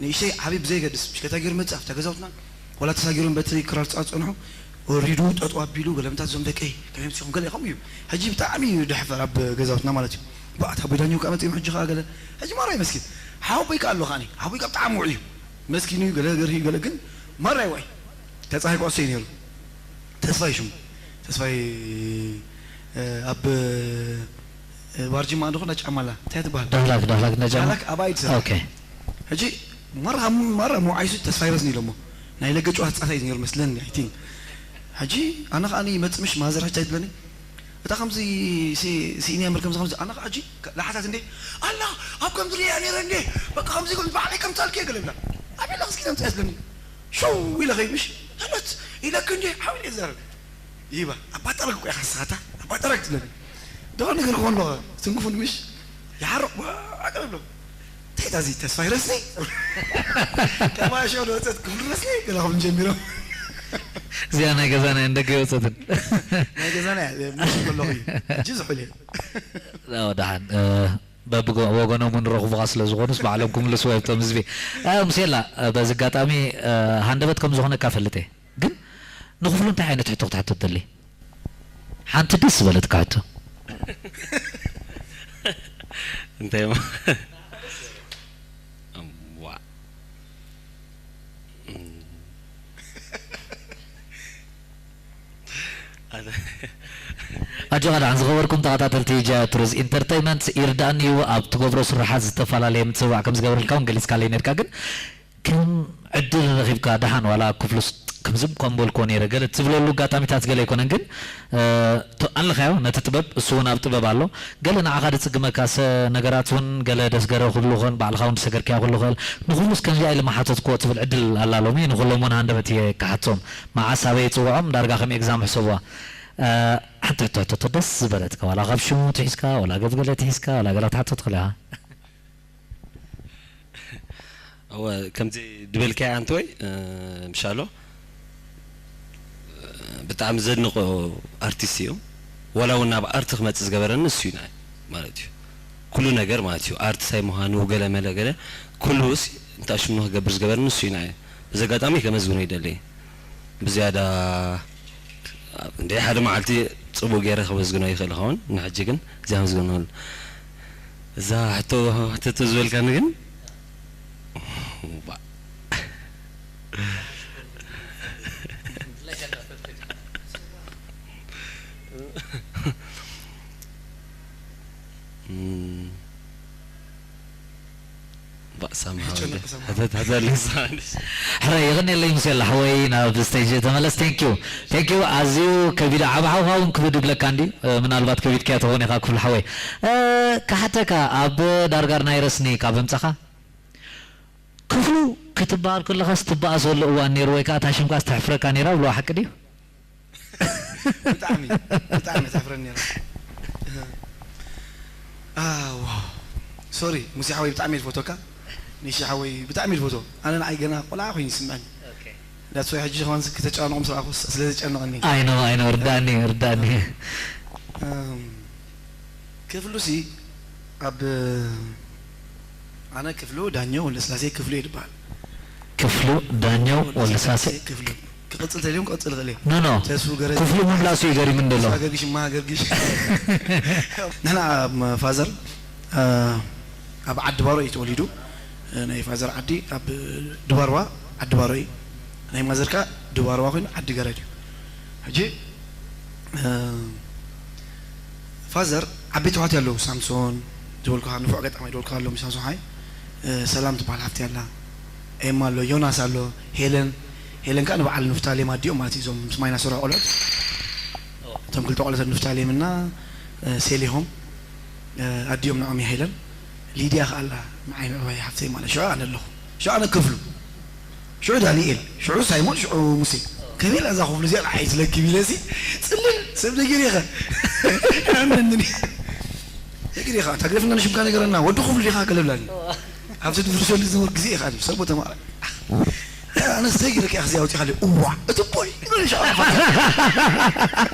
ንእሽተይ ዓብዪ ብዘይገድስ፣ ብሽክለታ ገይሩ መጽእ፣ ኣብታ ገዛውትና፣ ዋላ ተሳጊሮም በቲ ክራር ጻ-፣ ጸንሑ፣ ወሪዱ፣ ጠጠው ኣቢሉ፣ ገለ ምታት እዞም ደቀይ፣ ከመይ መጺኹም? ገለ ከምኡ እዩ። ሕጂ ብጣዕሚ እዩ ደሕፈር ኣብ ገዛውትና ማለት እዩ። ባእ፣ ኣታ ቦይ ዳኛው ከኣ መጺኦም ሕጂ ከኣ ገለ። ሕጂ ማራይ መስኪን። ሓወቦይ ከኣ ኣሎ ከኣኒ። ሓወቦይ ከኣ ብጣዕሚ ውዑይ እዩ። መስኪን እዩ፣ ገለ ገርሂ እዩ፣ ገለ ግን ማራይ ዋይ። ተጻዋታይ ኩዕሶ እዩ ነይሩ። ተስፋይ ሽሙ። ተስፋይ፣ እ፣ ኣብ፣ እ፣ ባርጂማ እንዶ ኮና ጫማ ኣላ። እንታይ ትበሃል? ዳህላክ፣ ዳህላክ እንዳ ጫማ? ዳህላክ ኣብ ኣይድ ሰራ። ኦኬ። ሕጂ ማራ፣ ማራ መውዓይሱ ተስፋይ ረስኒ ኢሎሞ። ናይ ለገ ጨዋታ ተጻዋታይ እዩ ነይሩ መስለኒ፣ ኣይ ቲንክ። ሕጂ ኣነ ከኣ ይመጽእ ምሽ ማዘር ሕጂ ኣይትብለኒ። እታ ከምዚ ሲ-፣ ሲኢንያ ምር ከምዚ ከምዚ ኣነ ከኣ ሕጂ ለሓታት እንዴ? ኣላ፣ ኣብ ከምዚ ሪኣ ነይረ እንዴ? በቃ ከምዚ ከምዚ ባዕለይ ከምጻልኪ እየ ገለ ብላ። ኣበይ ኣለኺ እስኪ ተምጽያ ትብለኒ። ሸው ኢለ ከይድ ምሽ፣ ሃሎት ኢለኪ እንዴ? ሓው ኢለ ይዛረብ። ይባ፣ ኣባ ጠረግ እኮ ኢኻ ንስኻ፣ ኣታ ኣባ ጠረግ ትብለኒ። ደኸ ነገር ክኾን ኣለኻ፣ ትንክፉን ምሽ? ይሓርቕ፣ ዋ፣ ኣቅርብ ኣሎ። እንታይ እታ እዚ ተስፋይ ረስኒ? ከማሾ ዶ ወጸት ክብሉ ረስኒ? ገለ ክብሉ ጀሚሮም። እዚኣ ናይ ገዛና እያ፣ ንደገ ይወጸትን። ናይ ገዛና እያ፣ ምሽ ከለኹ እዩ። ሕጂ ዝሑል እየ። ዳሓን፣ እ፣ በብወገኖም እውን ረኽቡኻ ስለ ዝኾኑስ ባዕሎም ክምልስዎ እዮም እቶም ህዝቢ። እ፣ ሙሴላ፣ እ፣ በዚ ኣጋጣሚ፣ እ፣ ሃንደበት ከም ዝኾነካ እፈልጥ እየ። ግን ንኽፍሉ እንታይ ዓይነት ሕቶ ክትሓቶ ትደሊ? ሓንቲ ደስ ዝበለትካ ሕቶ። እንታይ ማ-፣ ዋ። ኣጆኻ ደሓን ዝኸበርኩም ተኸታተልቲ ጃያ ቱሪዝ ኢንተርተይመንት፣ ይርዳእኒ እዩ ኣብ ትገብሮ ስራሓት ዝተፈላለየ ምትብባዕ ከም ዝገብረልካ እውን ገሊጽካለይ ነርካ፣ ግን ከም ዕድል ረኺብካ ደሓን ዋላ ክፍሉስ ከምዚ እኳ ምበልክዎ ነይረ ገለ ትብለሉ ኣጋጣሚታት ገለ ኣይኮነን፣ ግን፣ እ፣ ቶ-፣ ኣለኻዮ ነቲ ጥበብ፣ እሱ እውን ኣብ ጥበብ ኣሎ። ገለ ንዓኻ ድጽግመካ ሰ-፣ ነገራት እውን ገለ ደስገረ ክህሉ ይኽእል፣ ባዕልኻ እውን ዝሰገርካዮ ክህሉ ይኽእል። ንኹሉስ ከምዚኣ ኢለ ምሓተትክዎ ትብል ዕድል ኣላ ሎሚ፣ ንኹሎም እውን ሃንደበት እየ ክሓቶም። መዓስ ኣበይ ይጽውዖም፣ ዳርጋ ከም ኤግዛም ሕሰብዋ። እ፣ ሓንቲ ሕቶ ሕተቶ ደስ ዝበለትካ፣ ዋላ ካብ ሽሙ ትሒዝካ፣ ዋላ ገብ ገለ ትሒዝካ፣ ዋላ ገለ ክትሓቶ ትኽእል ኢኻ። እወ፣ ከምዚ ዝበልካዮ ኣንተ ወይ፣ እ፣ ምሻሎ፣ እ፣ ብጣዕሚ ዘድንቆ ኣርቲስት እዩ። ዋላ እውን ናብ ኣርቲ ክመጽእ ዝገበረኒ ንሱ እዩ ንዓይ ማለት እዩ። ኩሉ ነገር ማለት እዩ። ኣርቲስት ምዃኑ ገለ መለ ገለ ኩሉ ሲ-፣ እንታይ ሽሙ ንክገብር ዝገበረኒ ንሱ እዩ ንዓይ። በዚ ኣጋጣሚ ከመስግኖ ይደሊ። ብዝያዳ እንደ ሓደ መዓልቲ ጽቡቕ ገይረ ከመስግኖ ይኽእል ይኸውን፣ ንሕጂ ግን እዚኣ መስግኖ። እዛ ሕቶ፣ ሕቶ ዝበልካኒ ግን፣ ባ-፣ እም፣ ባእ፣ ሳምሃ የጨንቕ ወደ ሰምሃ። ሕተት፣ ሕተት ልሳንሽ። ሕራይ፣ የቐንየለይ ሙሴ ኣላ ሓወይ፣ ናብ ስቴጅ ተመለስ። Thank you። Thank you። ኣዝዩ ከቢድ፣ ዓቢ ሓውኻ እውን ክብድ ይብለካ እንዲ። እ፣ ምናልባት ከቢድካዮ ትኸውን ኢኻ ክፍሉ ሓወይ። እ፣ ክሓተካ፣ ኣብ ዳርጋር ናይ ረስኒ ካብ ምምጻኻ፣ ክፍሉ ክትበሃል ከለኻስ ትበኣሰሉ እዋን ነይሩ ወይ ከኣ እታ ሽምካስ ተሕፍረካ ነይራ ብለዋ ሓቂ ድዩ? ብጣዕሚ፣ ብጣዕሚ ተሕፍረኒ ነይራ። ኣዎ። ሶሪ፣ ሙሴ ሓወይ ብጣዕሚ እየ ዝፈትወካ። ኒሺ ሓወይ ብጣዕሚ እየ ዝፈትዎ። ኣነ ንዓይ ገና ቆልዓ ኮይኑ ይስምዐኒ። ኦኬ። That's why ሕጂ ከማን ከተጨናንቖም ስለ፣ ስለ ዘጨንቐኒ። ኣይ ኖ፣ ኣይ ኖ፣ ርዳእኒ፣ ርዳእኒ። እም፣ ክፍሉሲ ኣብ፣ ኣነ ክፍሉ ዳኘው ወልደስላሴ ክፍሉ እየ ዝበሃል። ክፍሉ ዳኘው ወልደስላሴ። ክፍሉ። ክቕጽል ተልዮም ክቕጽል ይኽእል እየ። ኖ፣ ኖ። ተስፉ ገረዝ። ክፍሉ ምምላሱ እዩ ገሪሙኒ ዘሎ። ተስፋ ገርግሽ፣ እማ ገርግሽ። ንሕና ኣብ ፋዘር፣ እ፣ ኣብ ዓዲ ባሮ እዩ ተወሊዱ። እ፣ ናይ ፋዘር ዓዲ ኣብ ድባርዋ፣ ዓዲ ባሮ እዩ። ናይ ማዘር ከኣ ድባርዋ ኮይኑ ዓዲ ገረድ እዩ። ሕጂ፣ እ፣ ፋዘር ዓበይቲ ኣሕዋት ኣለዉ፣ ሳምሶን ዝበልኩኻ፣ ንፉዕ ኣጋጣሚ ዝበልኩኻ ኣሎ፣ ሳምሶን ሓይ፣ እ፣ ሰላም ትበሃል ሓፍቲ ኣላ፣ ኤማ ኣሎ፣ ዮናስ ኣሎ፣ ሄለን፣ ሄለን ከኣ ንበዓል ንፍታሌም ኣዲኦም ማለት እዩ፣ እዞም ምስ ማይናስ ሶራ ቆልዑት፣ እቶም ክልተ ቆልዑት ንፍታሌም እና፣ እ፣ ሴሌ ኢኹም፣ እ፣ ኣዲኦም ንዖም እዩ ሄለን፣ ሊድያ ከኣ ኣላ፣ ንዓይ ምዕባይ ሓፍተይ ማለት፣ ሽዑ ኣነ ኣለኹ፣ ሽዑ ኣነ ክፍሉ። ሽዑ ዳንኤል፣ ሽዑ ሳይሞን፣ ሽዑ ሙሴ። ከመይ ኢላ እዛ ክፍሉ እዚኣ ንዓይ ትለክብ ኢለሲ፣ ጽልል፣ ሰብ ነጊር ኢኻ። ኣመንኒ። ነጊር ኢኻ፣ ታግደፍና ንሽምካ ነገረና፣ ወዲ ክፍሉ ዲኻ ገለ ብላኒ። ኣብቲ ድፍርሰሉ ዝነበሩ ግዜ ኢኻ፣ ሰብ ተማረ። ኣነ ሰጊረካ ኢኻ እዚኣ ኣውጺኻለይ፣ እዋ፣ እቲ ቦይ፣ ይብል ሻ-፣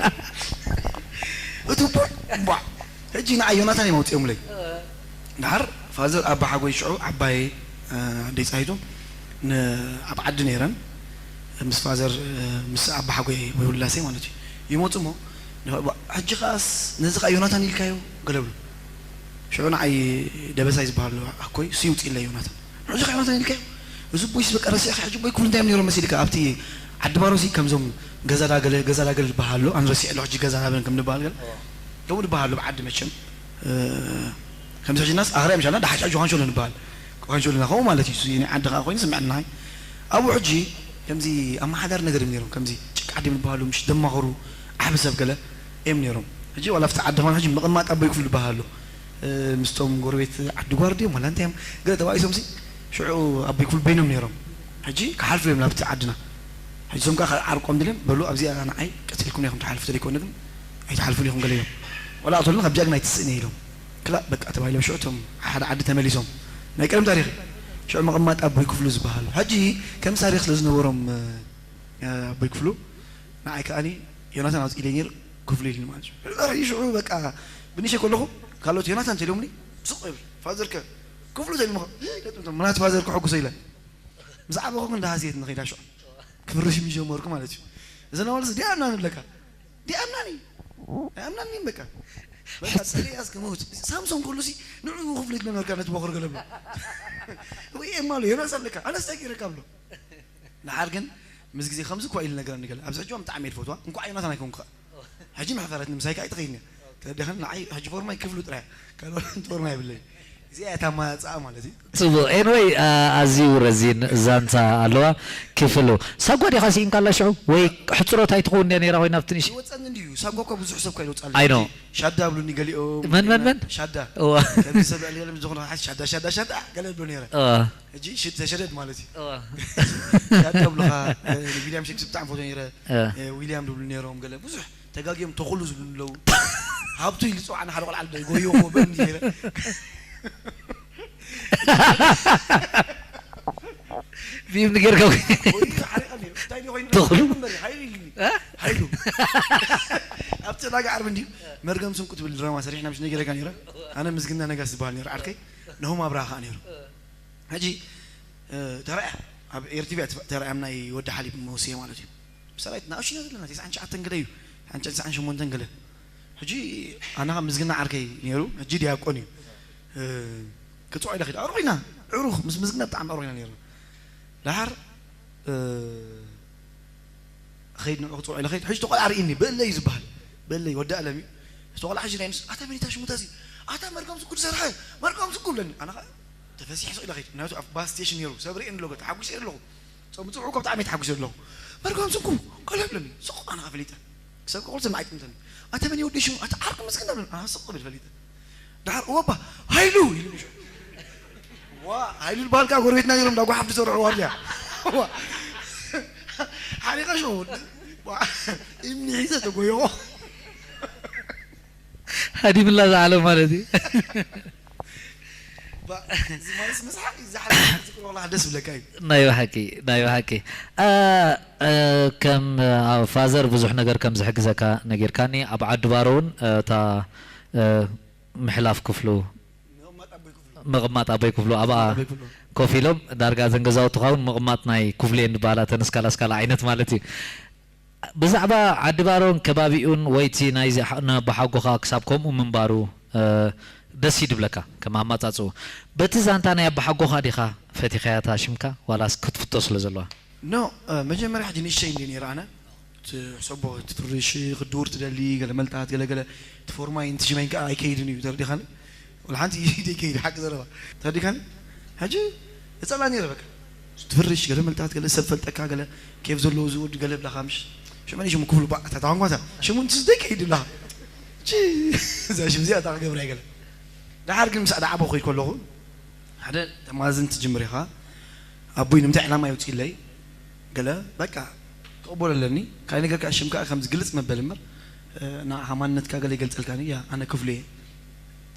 እቲ ቦይ፣ እዋ። ሕጂ ንዓይ ዮናታን እዮም ኣውጺኦምለይ። ድሓር ፋዘር ኣባ ሓጎይ ሽዑ ዓባየይ፣ እ፣ ኣደይ ጻሂቱ ን-፣ ኣብ ዓዲ ነይረን። ምስ ፋዘር፣ እ፣ ምስ ኣባ ሓጎይ ወይ ውላሴ ማለት እዩ። ይመጹ እሞ፣ ን-፣ ሕጂ ኸኣስ ነዚ ኸኣ ዮናታን ኢልካዮ? ገለ ብሉ። ሽዑ ንዓይ ደበሳይ ዝበሃል ኣሎ ኣኮይ፣ እሱ ይውጽእ ኢለ ዮናታን። ሕጂ ኸኣ ዮናታን ኢልካዮ? እዚ ቦይስ በቃ ረሲዕካ፣ ሕጂ ቦይ ክፍሉ እንታይ እዮም ነይሮም መሲልካ? ኣብቲ ዓዲ ባሮሲ ከምዞም ገዛ ዳገለ፣ ገዛ ዳገለ ዝበሃል ኣሎ። ኣነ ረሲዐ ኣለኹ፣ ሕጂ ገዛ ናበን ከም ንበሃል ገለ። ከምኡ ዝበሃል ኣሎ ብዓዲ መቸም። እ፣ ከምዚ ሕጂ ናስ ኣኽርያ ምሻልና ደሓሽ ሕጂ ኳንሾሎ ንበሃል። ኳንሾሎና ከምኡ ማለት እዩ። ናይ ዓዲ ከኣ ኮይኑ ስምዐና። ኣብኡ ሕጂ ከምዚ ኣመሓዳሪ ነገር እዮም ነይሮም። ከምዚ ጭቃ ዓዲ ንበሃሉ ምሽ ደማኸሩ ዓቢ ሰብ ገለ እዮም ነይሮም። ሕጂ ዋላ ኣብቲ ዓዲ ኾነ ሕጂ ምቕማጥ ኣቦይ ክፍሉ ዝበሃል ኣሎ። እ፣ ምስቶም ጎረቤት ዓዲ ጓር ድዮም ዋላ እንታይ እዮም ገለ ተባኢሶምሲ ሽዑ ኣቦይ ክፍሉ በይኖም ነይሮም። ሕጂ ክሓልፉ እዮም ናብቲ ዓድና። ሕጂ እዞም ከኣ ዓርቆም ድልዮም በሉ ኣብዚኣ ንዓይ ቀቲልኩም ኢኹም ትሓልፉ ተደይኮነ ግን ኣይትሓልፉን ኢኹም ገለ ኢሎም። ዋላ ኣቶልና ካብ ጃግና ኣይትስእን እየ ኢሎም። ክላእ በቃ ተባሂሎም ሽዑ እቶም ሓደ ዓዲ ተመሊሶም። ናይ ቀደም ታሪኽ እዩ። ሽዑ ምቕማጥ ኣቦይ ክፍሉ ዝበሃሉ። ሕጂ ከምዚ ታሪኽ ስለ ዝነበሮም፣ እ፣ ኣቦይ ክፍሉ ንዓይ ከኣኒ ዮናታን ኣውጽእ ኢለይ ነይሩ፣ ክፍሉ ኢሉኒ ማለት እዩ። ሕጂ ሽዑ በቃ ብንእሽተይ ከለኹ ካልኦት ዮናታን ተልዮምኒ ስቕ ይብል። ፋዘርከ ክፍሉ ተልዩምኻ፣ ምናት ፋዘር ክሕጉሶ ኢለ። ምስ ዓበኹ ግን ደሃስየት ንኸይዳ ሽዑ ክፍርሽ ምጀመርኩ ማለት እዩ። እዘን ኣዋልድ ዲኣምና ንብለካ። ዲኣምናኒ። ኣይኣምናኒን በቃ። በቃ ጸሊኣስ ክመውት። ሳምሶን ከሎሲ ንዕኡ ክፍሊት ነመርካ ነቲ ቦኽሪ ገለ ብሎ። ወይ ኤማ ኣሎ፣ ዮናስ ኣለካ፣ ኣነስ እንታይ ገይረካ ብሎ። ንሓር ግን ምስ ግዜ ከምዚ እኳ ኢሉ ነገረኒ ገለ። ኣብዚ ሕጂ እውን ብጣዕሚ እየ ዝፈትዋ። እንኳዕ ዮናታን ኣይኮንኩ ኸኣ። ሕጂ መሕፈረትኒ ምሳይ ከኣ ኣይትኸይድን እያ። ተረዲእኻኒ? ንዓይ ሕጂ ፎርማይ ክፍሉ ጥራይ እያ። ካልኦት ፎርማ የብለይን። እዚኣ እያ እታ ኣማራጽኣ ማለት እዩ። ጽቡቕ። ኤንወይ፣ ኣ-፣ ኣዝዩ ረዚን ዛንታ ኣለዋ። ክፍሉ። ሳጓ ዲኻ ስኢንካላ ሽዑ? ወይ ሕጽሮት ኣይትኸውን ድያ ነይራ ኮይና ኣብቲ ንእሽተይ? ይወጸኒ እንድዩ። ሳጓ እኳ ብዙሕ ሰብ እኳ ይወጻሉ። ኣይ ኖ። ሕጂ ሻዳ ብሉኒ ገሊኦም። መን፣ መን፣ መን? ሻዳ። እዋ። ከምዚ ሰብ ልዕሊ ገለ ምስ ዝኾነ ሓስ ሻዳ፣ ሻዳ፣ ሻዳ ገለ ብሎ ነይረ። እዋ። ሕጂ ሽድ ተሸደድ ማለት እዩ። እዋ። ሻዳ ብሉኻ፣ እ፣ ዊልያም ሼክስፒር ብጣዕሚ ፈትዎ ነይረ። እ። እ፣ ዊልያም ድብሉ ነይሮም ገለ ብዙሕ ተጋግዮም ተኽሉ ዝብሉ ኣለዉ። ሃብቱ ኢሉ ዝጸውዓና ሓደ ቆልዓ ኣሎ፣ ጎይዎ እኮ በኒ ነይረ። ፊልም ጌርካ ወይ? ጎይዎ ሓሪቐ ነይሩ። እንታይ ድዩ ኮይኑ? ተኽሉ? እምበር፣ ሃይሉ ኢሉኒ። እ? ሃይሉ። ኣብቲ ዕዳጋ ዓርቢ እንድዩ መርገም ስንቁ ትብል ድራማ ሰሪሕና ምሽ ነጊረካ ነይረ። ኣነ ምስግና ነጋስ ዝበሃል ነይሩ ዓርከይ። ናሆም ኣብርሃ ከኣ ነይሩ። ሕጂ፣ እ፣ ተራእያ፣ ኣብ ኤር ቲ ቪ እያ ተራእያ፣ ናይ ወዲ ሓሊብ መውስየ ማለት እዩ። ብሰራዊት ንኣሽቱ ኢና ዘለና፣ ተስዓን ትሽዓተን ገለ እዩ። ኣንጨ ትስዓን ሸሞንተን ገለ። ሕጂ ኣነ ካብ ምዝግና ዓርከይ ነይሩ፣ ሕጂ ዲያቆን እዩ። እ፣ ክጽውዖ ኢለ ኸይደ። ኣዕሩኽ ኢና፣ ዕሩኽ፣ ምስ ምዝግና ብጣዕሚ ኣዕሩኽ ኢና ነይርና። ደሓር፣ እ፣ ኸይድ ንዕኡ ክጽውዖ ኢለ ኸይድ። ሕጂ እቲ ቆልዓ ርኢኒ፣ ብእለይ እዩ ዝበሃል። ብእለይ፣ ወዲ ኣለም እዩ። እቲ ቆልዓ ሕጂ ናይ ንስ-፣ ኣታ መን እዩ እታ ሽሙ እታ እዚ? ኣታ መርገም ስኩ ዝሰርሐ፣ መርገም ስኩ ብለኒ። ኣነ ኸኣ ተፈሲሐ ስቕ ኢለ ኸይድ። ናቱ ኣብ ባስ ስቴሽን ነይሩ፣ ሰብ ርእየኒ ኣለኹ፣ ተሓጒሰ ኣለኹ። ጸ-፣ ምጽውዑ እኮ ብጣዕሚ እየ ተሓጒሰ ዘለኹ። መርገም ስንኩ፣ ከሎ ይብለኒ። ስቕ ኣነ ኸኣ ፈሊጠ። ክሳብ ክቕርጽ ንዓይ ጥምተኒ። ኣታ መን እዩ ወዲ ሽሙ? ኣታ ዓርኩ ምስኪን ብለኒ። ኣነ ስቕ ክብል ፈሊጠ። ደሓር፣ እወ እባ፣ ሃይሉ ኢሉኒ ሽዑ። ዋ፣ ሃይሉ ዝበሃል ከኣ ጎረቤትና ነይሮም፣ እንዳ ጓሓፍ ዝሰርሑ ዋርድያ። ዋ፣ ሓሪቐ ሽዑ፣ ዋ፣ እምኒ ሒዘ ተጎየኹ። ሃዲምላ ዝዓለም ማለት እዩ። ባ-፣ እዚ ማለት ምስሓቅ እዩ፣ ዝሓልፍ ዝቅርበላ ደስ ዝብለካ እዩ። ናይ ብሓቂ፣ ናይ ብሓቂ። እ፣ እ፣ ከም፣ እ፣ ፋዘር ብዙሕ ነገር ከም ዝሕግዘካ ነጊርካኒ። ኣብ ዓዲ ባሮ እውን፣ እ፣ እታ፣ እ፣ ምሕላፍ ክፍሉ፣ ምቕማጥ ኣቦይ ክፍሉ። ምቕማጥ ኣቦይ ክፍሉ ኣብኣ ኣቦይ ክፍሉ። ኮፍ ኢሎም፣ ዳርጋ እዘን ገዛውትኻ እውን ምቕማጥ ናይ ክፍሉ እየን ዝበሃላ፣ ተን እስካላ እስካላ ዓይነት ማለት እዩ። ብዛዕባ ዓዲ ባሮን ከባቢኡን ወይ እቲ ናይዚ ሓ-፣ ነቦሓጎኻ ክሳብ ከምኡ ምንባሩ፣ እ፣ ደስ እዩ ድብለካ ከም ኣማጻጽኡ። በቲ ዛንታ ናይ ኣቦሓጎኻ ዲኻ ፈቲኻያ እታ ሽምካ ዋላስ ክትፍቶ ስለ ዘለዋ? ኖ፣ እ፣ መጀመርያ ሕጂ ንእሽተይ እንድየ ነይረ ኣነ። እቲ ሕሰቦ፣ እቲ ፍርሽ ክድውር ትደሊ፣ ገለ መልታት፣ ገለ ገለ፣ እቲ ፎርማይን፣ እቲ ሽመይን ከኣ ኣይከይድን እዩ፣ ተረዲኻኒ? ወላ ሓንቲ ኢደይ ከይድ፣ ሓቂ ዘረባ። ተረዲኻኒ? ሕጂ እጸልኣ ነይረ በቃ። ትፍርሽ፣ ገለ መልታት፣ ገለ ሰብ ፈልጠካ፣ ገለ ኬፍ ዘለዎ ዝውድ፣ ገለ ብላኻ ምሽ። ሽመን ሽሙ ክፍሉ ባዕ፣ እታ ተዋንጓታ። ሽሙ እንትዝደይ ከይድ ብላኻ። ቺ፣ እዛ ሽም እዚኣ እታ ክገብራ እየ ገለ። ደሓር ግን ምስ ኣዳዓቦ ከይድ ከለኹ፣ ሓደ ተማዝን ትጅምር ኢኻ። ኣቦይ ንምንታይ ዕላማ የውፅኢለይ? ገለ በቃ ክቕበሎ ኣለኒ። ካልእ ነገር ከኣ ሽም ከኣ ከምዚ ግልጽ መበል እምበር፣ እ፣ ንዓኻ ማንነትካ ገለ ይገልጸልካኒ። ያ፣ ኣነ ክፍሉ እየ።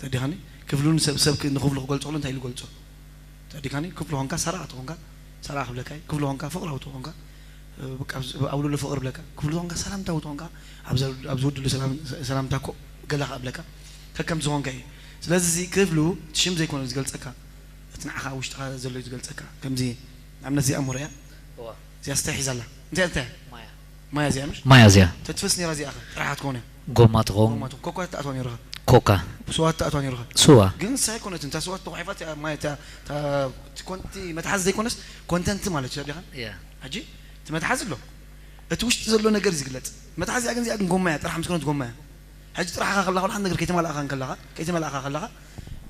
ተረዲኻኒ? ክፍሉ ንሰብ፣ ሰብ ክ-፣ ንክፍሉ ክገልጾ ከሎ እንታይ ኢሉ ገልጾ? ተረዲኻኒ? ክፍሉ ኾንካ፣ ሳራ ተኾንካ፣ ሳራ ክብለካ እየ። ክፍሉ ኾንካ፣ ፍቕራዊ ተኾንካ፣ እ፣ በቃ፣ ኣብ ዝ-፣ ኣብ ልዕሊ ፍቕሪ ብለካ። ክፍሉ ተኾንካ፣ ሰላምታዊ ተኾንካ፣ ኣብ ዘ-፣ ኣብ ዝወድሉ ሰላም-፣ ሰላምታ ኮ-፣ ገለ ከኣ ብለካ። ከከም ዝኾንካ እዩ። ስለዚ፣ እዚ ክፍሉ፣ እቲ ሽም ዘይኮነ ዝገልጸካ፣ እቲ ንዓኻ ኣብ ውሽጥኻ ዘሎ እዩ ዝገልጸካ። ከምዚ፣ ንኣብነት፣ እዚኣ እሞ ርኣያ። እዋ። እዚኣ ስታይ ሒዛ ኣላ። እንታይ፣ እንታይ? ማያ። ማያ እዚኣ ምሽ? ማያ እዚኣ። ተትፈስ ነይራ እዚኣ ኸ? ጥራሕ ክትኮነ። ጎማ ትኸውን። ጎማ ትኾን። ኮካ ትኣትዋ ነይሩኻ። ኮካ። ስዋ ትኣትዋ ነይሩኻ። ስዋ። ግን ንሳ ኣይኮነትን። እታ ስዋ ተጓሒፋ፣ እቲኣ ማይ፣ እታ፣ እታ፣ እቲ ኮን-፣ እቲ መትሓዚ ዘይኮነስ፣ ኮንተንት ማለት እዩ፣ ተረዲኻ? እያ። ሕጂ፣ እቲ መትሓዚ ኣሎ። እቲ ውሽጢ ዘሎ ነገር እዩ ዝግለጽ። መትሓዚኣ ግን፣ እዚኣ ግን ጎማ እያ፣ ጥራሕ ምስ ኮነት ጎማ እያ። ሕጂ ጥራሕኻ ከለኻ፣ ወላ ሓንቲ ነገር ከይተመላእኻ እንከለኻ፣ ከይተመላእኻ ከለኻ፣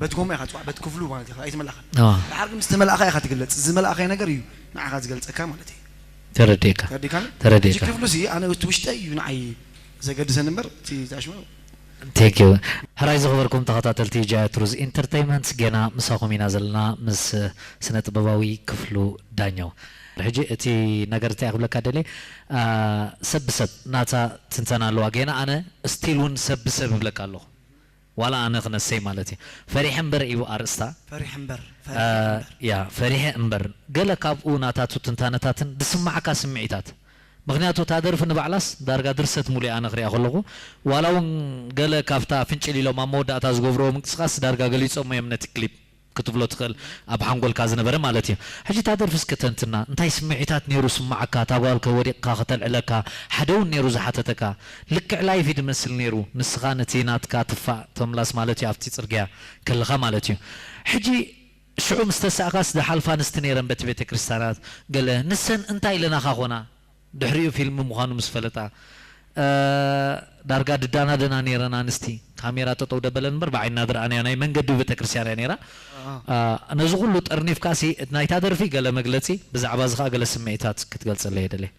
በቲ ጎማ ኢኻ ትጽዋዕ፣ በቲ ክፍሉ ማለት ኢኻ፣ ኣይተመላእኻን። ኣዋ። ድሓር ግን ምስ ተመላእኻ ኢኻ ትግለጽ። ዝመላእኻዮ ነገር እዩ ንዓኻ ዝገልጸካ ማለት እዩ። ተረዲእካ። ተረዲእካኒ? ተረዲእካ። ሕጂ ክፍሉ እዚ ኣነ እቲ ውሽጠይ እዩ ንዓይ ዘገድሰኒ እምበር፣ እቲ ታሽሙ Thank you። ሕራይ ዝኸበርኩም ተኸታተልቲ ጃያ ትሩዝ ኢንተርተይመንት፣ ጌና ምሳኹም ኢና ዘለና ምስ ስነ ጥበባዊ ክፍሉ ዳኘው። ሕጂ እቲ ነገር እንታይ ክብለካ ደልየ፣ አ፣ ሰብ ብሰብ ናታ ትንተና ኣለዋ። ጌና ኣነ ስቲል እውን ሰብ ብሰብ እብለካ ኣለኹ። ዋላ ኣነ ክነሰይ ማለት እዩ። ፈሪሐ እምበር እዩ ኣርእስታ። ፈሪሐ እምበር፣ አ፣ ፈሪሐ እምበር። ያ፣ ፈሪሐ እምበር። ገለ ካብኡ ናታቱ ትንታነታትን ዝስማዓካ ስምዒታት። ምኽንያቱ እታ ደርፊ ንባዕላስ ዳርጋ ድርሰት ሙሉእ ኣነ ክሪኣ ከለኹ፣ ዋላ እውን ገለ ካብታ ፍንጭል ኢሎም ኣብ መወዳእታ ዝገብርዎ ምንቅስቓስ ዳርጋ ገሊጾሞ እዮም ነቲ ክሊፕ ክትብሎ ትኽእል፣ ኣብ ሓንጎልካ ዝነበረ ማለት እዩ። ሕጂ እታ ደርፊ እስከ ተንትና፣ እንታይ ስምዒታት ነይሩ ስማዓካ? እታ ጓል ከ ወዲቕካ ከተልዕለካ ሓደ እውን ነይሩ ዝሓተተካ? ልክዕ ላይፍ እዩ ዝመስል ነይሩ፣ ንስኻ ነቲ ናትካ ትፋእ ተምላስ ማለት እዩ ኣብቲ ጽርግያ ከለኻ ማለት እዩ። ሕጂ ሽዑ ምስ ተሳእካስ ዝሓልፋ ኣንስቲ ነይረን በቲ ቤተ ክርስቲያናት ገለ፣ ንሰን እንታይ ኢለናኻ ኾና? ድሕሪኡ ፊልም ምዃኑ ምስ ፈለጣ፣ እ፣ ዳርጋ ድዳናደና ነይረን ኣንስቲ። ካሜራ ጠጠው ደበለን እምበር ብዓይንና ዝረኣናዮ ናይ መንገዲ ቤተ ክርስቲያን እያ ነይራ። ኣዎ። እ፣ ነዚ ኩሉ ጠርኒፍካሲ ናይታ ደርፊ ገለ መግለጺ፣ ብዛዕባ እዚ ኸኣ ገለ ስምዒታት ክትገልጸለይ እየ ደልየ።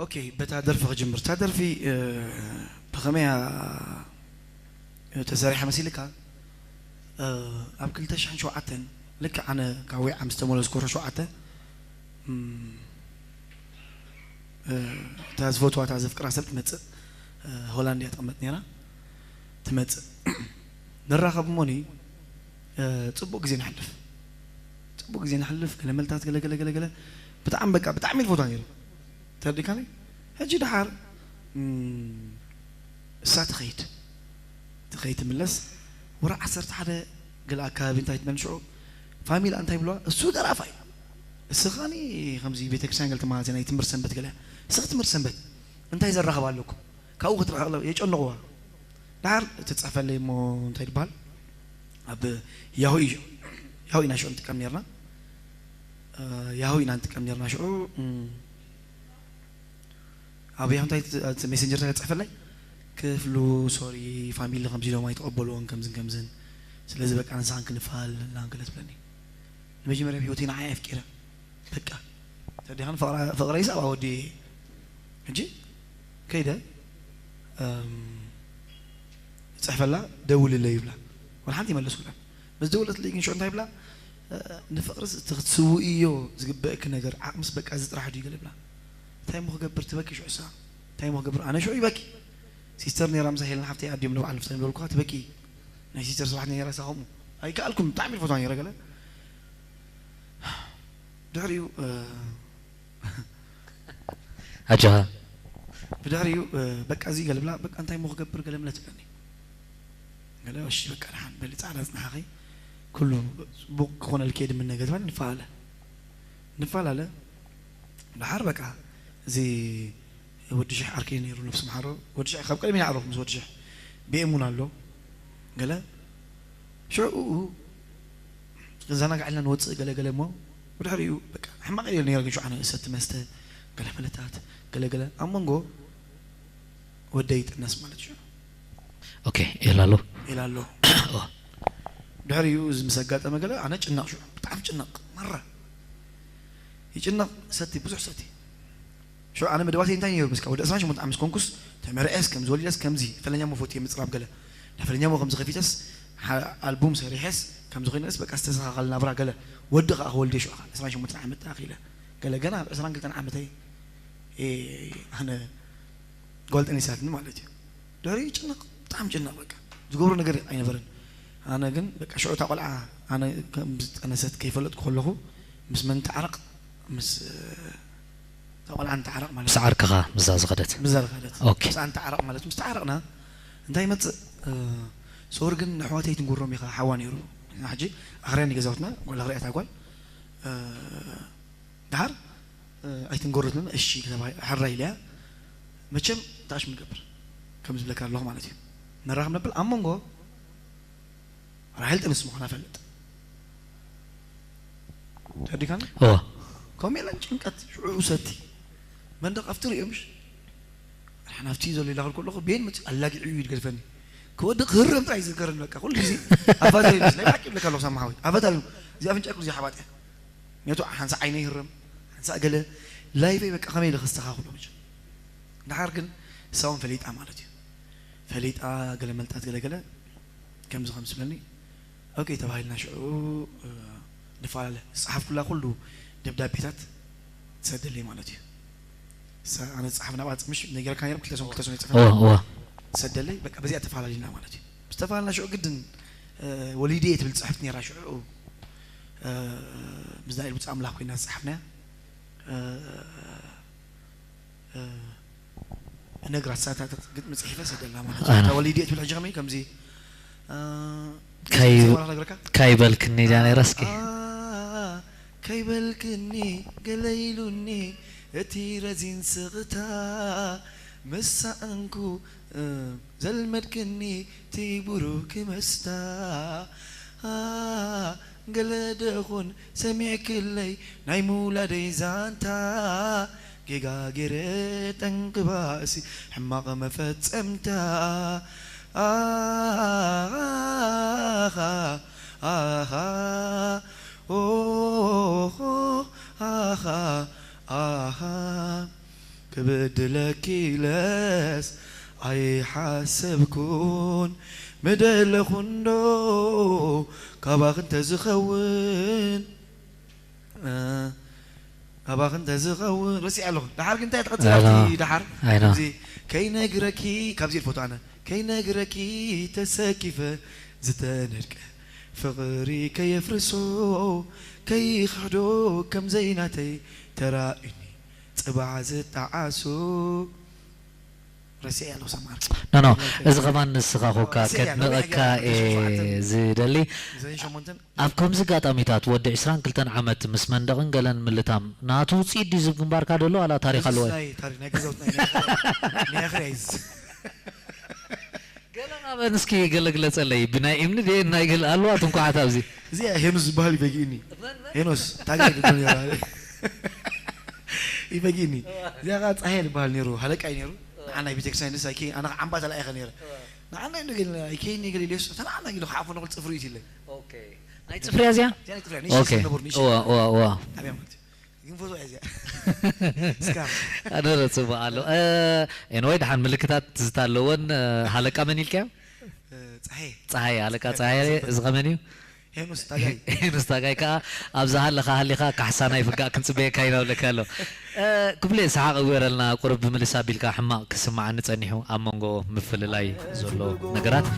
ኦኬ፣ በታ ደርፊ ክጅምር። እታ ደርፊ፣ እ፣ ብኸመይ እያ ተሰሪሓ መሲልካ? እ፣ ኣብ ክልተ ሽሕን ሸውዓተን፣ ልክዕ ኣነ ካብ ወይዓ ምስ ተመለስኩ ወርሒ ሸውዓተ፣ እም፣ እ፣ እታ ዝፈትዋ፣ እታ ዘፍቅራ ሰብ ትመጽእ፣ እ፣ ሆላንድ እያ ትቕመጥ ነይራ። ትመጽእ። ንራኸብ እሞኒ፣ እ፣ ጽቡቕ ግዜ ነሕልፍ። ጽቡቕ ግዜ ነሕልፍ፣ ገለ መልታት፣ ገለ፣ ገለ፣ ገለ፣ ገለ። ብጣዕሚ፣ በቃ፣ ብጣዕሚ ዝፈትዋ ነይሩ። ተረዲእካኒ? ሕጂ ደሓር፣ እም፣ እሳ ትኸይድ። ትኸይድ ትምለስ። ወርሒ ዓሰርተ ሓደ ገለ ኣከባቢ እንታይ ትመን ሽዑ፣ ፋሚላ እንታይ ይብልዋ? እሱ ደራፋይ። እሱ ኸኣኒ ከምዚ ቤተክርስትያን ገለ ተመሃዘ ናይ ትምህርቲ ሰንበት ገለ። እስኺ ትምህርቲ ሰንበት እንታይ ዘራኽብ ኣለኩም? ካብኡ ክትረሓቕ ኣለዋ፣ የጨንቕዋ። ደሓር ትጽሕፈለይ እሞ እንታይ ይበሃል? ኣብ ያሁ እዩ፣ ያሁ ኢና ሽዑ ንጥቀም ነርና። እ፣ ያሁ ኢና ንጥቀም ነርና ሽዑ። እም፣ ኣብ ያሁ እንታይ ት-፣ እቲ ሜሴንጀር እንታይ ትጽሕፈለይ? "ክፍሉ፣ ሶሪ፣ ፋሚሊ ከምዚ ኢሎም ኣይተቐበልዎን ከምዝን ከምዝን። ስለዚ በቃ ንስኻን ክንፋል እና" ገለ ትብለኒ። ንመጀመርያ ኣብ ህይወተይ ንዓይ ኣፍቂረ። በቃ። ተዲኻን ፍቕራ-፣ ፍቕረይስ ኣብኣ ወዲኤ። ሕጂ ከይደ፣ እም፣ እጽሕፈላ፣ "ደውልለይ" ይብላ። ወላ ሓንቲ ይመለሱላ። ምስ ደወለትለይ ግን ሽዑ እንታይ ይብላ? "እ፣ ንፍቕርስ እቲ ክትስውእዮ ዝግበእኪ ነገር ዓቕምስ በቃ እዚ ጥራሕ ድዩ?" ገለ ይብላ። እንታይ እሞ ክገብር ትበኪ ሽዑ እሳ? እንታይ እሞ ክገብር? ኣነ ሽዑ ይበኪ። ሲስተር ነይራ ምሳይ ሄለን ሓፍተይ ኣድዮም ንበዓል ንፍታዮም ዝበልኩኻ ትበኪ። ናይ ሲስተር ስብሓት ነይራ እሳ ከምኡ። ኣይከኣልኩን፣ ብጣዕሚ ዝፈትዋ ነይረ ገለ። ድሕሪኡ፣ እ፣ ኣጆኻ። ብድሕሪኡ፣ እ፣ በቃ እዚ ገለ ብላ፣ በቃ እንታይ እሞ ክገብር ገለ ምለ ትብለኒ። ገለ፣ እሺ በቃ ደሓን በሊ፣ ጻዕዳ ጽንሓኺ፣ ኩሉ ጽቡቕ ክኾነልኪ እየ ድምነ ገለ ትበል፣ ንፈላለ። ንፈላለ። ደሓር በቃ እዚ ወዲ ሽሕ ዓርከይ ነይሩ፣ ነብሱ መሓሮ። ወዲ ሽሕ ካብ ቀደም ኢና ዓረኹ ምስ ወዲ ሽሕ። ቢኤም እውን ኣሎ። ገለ ሽዑ ክንዘናጋዕ ኢልና ንወፅእ ገለ ገለ እሞ ብድሕሪኡ በቃ ሕማቕ እየ ነይረ፣ ግን ሽዑ ኣነ እሰቲ መስተ ገለ መለታት ገለ ገለ ኣብ መንጎ ወደይ ይጥነስ ማለት ሽዑ። ኦኬ፣ ኢላ ኣሎ። ኢላ ኣሎ። ኦ፣ ድሕሪኡ እዚ ምስ ኣጋጠመ ገለ ኣነ ጭነቕ ሽዑ፣ ብጣዕሚ ጭነቕ፣ ማራ ይጭነቕ፣ ሰቲ፣ ብዙሕ ሰቲ። ሽዑ ኣነ መደባተይ እንታይ ነይሩ? ምስካ ወዲ ዕስራን ሸሞንተን ዓመት ምስ ኮንኩስ ተመርዔስ፣ ከምዚ ወሊደስ፣ ከምዚ ፈለኛ እሞ ፈትየ ምጽራብ ገለ። ናይ ፈለኛ እሞ ከምዚ ከፊተስ፣ ሓ-፣ ኣልቡም ሰሪሐስ፣ ከምዚ ኮይነስ፣ በቃ ዝተስተኻኸል ናብራ ገለ። ወዲ ከኣ ክወልድ እየ ሽዑ ከኣ፣ ዕስራን ሸሞንተን ዓመት ተኣኺለ። ገለ ገና ኣብ ዕስራን ክልተን ዓመተይ፣ ኤ፣ ኣነ ጓል ጠኒሳትኒ ማለት እዩ። ድሕሪኡ ይጭነቕ፣ ብጣዕሚ ይጭነቕ፣ በቃ ዝገብሮ ነገር ኣይነበረን። ኣነ ግን በቃ ሽዑ እታ ቆልዓ ኣነ ከም ዝጠነሰት ከይፈለጥኩ ከለኹ ምስ መን ተዓረቕ? ምስ፣ እ፣ እታ ቆልዓ ንተዓረቕ ማለት ምስ ዓርክኻ ምስዛ ዝኸደት። ምስዛ ዝኸደት። ኦኬ። ምስኣ ንተዓረቕ ማለት ምስ ተዓረቕና እንታይ ይመጽእ? እ፣ ሶሪ ግን ንኣሕዋተይ ኣይትንገሮም ኢኻ፣ ሓዋ ነይሩ። ንሕና ሕጂ ኣኽርያ ንገዛውትና፣ ጓል ኣኽርያ እታ ጓል፣ እ፣ ደሓር፣ እ፣ ኣይትንገሩትን፣ እሺ፣ ተባሂ-፣ ሕራይ ኢለያ። መቸም ታሽ ምገብር፣ ከም ዝብለካ ኣለኹ ማለት እዩ። ነራኸብ ነብል ኣብ መንጎ ራሄል ጥንስ ምዃና ፈልጥ። ተረዲካኒ? እወ። ከምኡ የለን ጭንቀት፣ ሽዑ ሰቲ። መንደቕ ኣብቲ ርእዮ ምሽ? ኣድሓን ኣብቲ ዘሎ ኢላ ክብል ከለኹ፣ ቤን መጽ-፣ ኣላጊዑ እዩ ዝገድፈኒ። ክወድቕ ክህረም ጥራይ ይዝከረኒ፣ በቃ፣ ኩሉ ግዜ ኣፋት እዩ፣ ናይ ብሓቂ ይብለካ ኣለኹ፣ ሳማ ሓወይ። ኣፋት እዩ። እዚ ኣፍንጫይ ኩሉ ግዜ ሓባጥ እያ። ምክንያቱ ሓንሳእ ዓይነይ ይህረም፣ ሓንሳእ ገለ ላይፈይ በቃ ከመይ ኢለ ከስተኻኽሎ መቸም። ደሓር ግን እሳ እውን ፈሊጣ ማለት እዩ። ፈሊጣ ገለ መልጣት ገለ ገለ ከምዚ ከም ትብለኒ፣ ኦኬ ተባሂልና ሽዑ፣ እ፣ ንፈላለ። ዝጸሓፍኩላ ኩሉ ደብዳቤታት ትሰደለይ ማለት እዩ። እሳ ኣነ ዝጸሓፍ ናብኣ ምሽ ነጊረካ ነይረ፣ ክልተ ሰሙን ክልተ ሰሙን ይጽሕፍ። እወ፣ እወ። ትሰደለይ፣ በቃ በዚኣ ተፈላለና ማለት እዩ። ምስ ተፈላለና ሽዑ ግድን፣ እ፣ ወሊድየ ትብል ጽሕፍቲ ነይራ ሽዑ፣ እ፣ ምስ ዳንኤል ብጻ ኣምላኽ ኮይና ዝጸሓፍናያ፣ እ፣ እ፣ እነግራት ሳታታት ግጥሚ ጽሒፈ ሰደላ ማለት እዩ። ኣነ። እታ ወሊድየ ትብል ሕጂ ከመይ ከምዚ፣ እ፣ ካይ-፣ ጽሒፈ ዋላ ክነግረካ? ካይበልክኒ ኢላ ነይራ እስኪ። ኣ፣ ከይበልክኒ ገለ ኢሉኒ እቲ ረዚን ስቕታ፣ ምስ ሰኣንኩ፣ እ፣ ዘልመድክኒ እቲ ብሩክ መስታ። ኣ፣ ገለ ደኹን ሰሚዕክለይ ናይ ምውላደይ ዛንታ፣ ጌጋ ገይረ ጠንቂ ባእሲ ሕማቕ መፈጸምታ። ኣኻ፣ ኣኻ፣ ኦሆ፣ ኣኻ፣ ኣኻ። ክብድለኪ ኢለስ ኣይሓሰብኩን፣ ምደለኹ እንዶ ካባኺ እንተዝኸውን፣ እ፣ ካባኺ እንተዝኸውን፣ ረሲዐ ኣለኹ። ደሓር ግን እንታይ ትቐጽል? ኣይ፣ ኣብቲ ኖ። ደሓር ኣይ፣ ኖ። እዚ ከይነግረኪ፣ ካብዚ ዝፈትዋ ኣነ፣ ከይነግረኪ ተሰኪፈ ዝተነድቀ ፍቕሪ ከየፍርሶ፣ ከይኽሕዶ ከም ዘይናተይ ተራእዩኒ ጽባሕ ዝጠዓሶ። ረሲዐ ኣለኹ፣ ሳማ ዓርከይ። ኖ፣ ኖ፣ እዚ ኸማን ንስኻ ኮካ ረሲዐ ኣለኹ። ከድንቐካ ሸውዓተ እየ ዝደሊ። ዘን ሸሞንተን ኣብ ከምዚ ኣጋጣሚታት ወዲ ዕስራን ክልተን ዓመት ምስ መንደቕን ገለን ምልታም ናቱ ውፅኢት ድዩ ዝብ ግንባርካ ደሎ ዋላ ታሪኽ ኣለዎ? ናይ ታሪኽ ናይ ገዛውትና ናይ ኣኽርያ እዩ። ገለ ናበን እስኪ ገለ ግለጸለይ፣ ብናይ እምኒ ድየ ናይ ገለ ኣለዋ ትንኳዓት ኣብዚ። እዚኣ ሄኖስ ዝበሃል ይበጊእኒ። መን፣ መን? ሄኖስ ታጋይ ድዶ ነራ። ይበጊእኒ። እዚኣ ከዓ ጸሃየ ዝበሃል ነሩ፣ ሃለቃይ ነሩ። ንዓና ናይ ቤተክርስትያን ንሳ ይከይ ኣና ዓምባ ተላኢኸ ነረ። ንዓና እንደ ገለ ኣይከይኒ ገለ ኢለስ ተላዓና ገለ ከዓፎ ነቕል ጽፍሩ ይትለይ። ኦኬ። ናይ ጽፍርያ እዚኣ? እዚኣ ናይ ጽፍርያ፣ ንእሽተይ ኦኬ። ስለነበሩ፣ ንእሽተይ። እዋ፣ እዋ፣ እዋ። ኣብያ ማለት እዩ። ግን ፎቶ እያ እዚኣ። እስካ። ኣነረ ጽቡቕ ኣሎ። እ፣ ኤንወይ ደሓን ምልክታት ትዝታ ኣለወን። እ፣ ሃለቃ መን ኢልካዮ? እ፣ ጸሃየ። ጸሃየ፣ ሃለቃ ጸሃየ፣ ጸሃየ። እዚ ከመን እዩ? ሄኖስ ታጋይ። ሄኖስ ታጋይ ከኣ ኣብዛ ሃለኻ ሃሊኻ ካሕሳ ናይ ፍጋእ ክንጽበየካ ኢና ብለካ ኣሎ። እ፣ ክፍሌ ሰሓቕ እግበረልና፣ ቁሩብ ብምልስ ኣቢልካ ሕማቕ ክስምዓኒ ጸኒሑ ኣብ መንጎ ምፍልላይ ዘሎ ነገራት።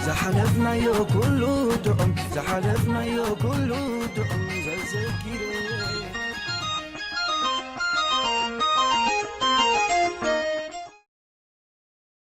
ዝሓለፍናዮ ኩሉ ጥዑም፣ ዝሓለፍናዮ ኩሉ ጥዑም።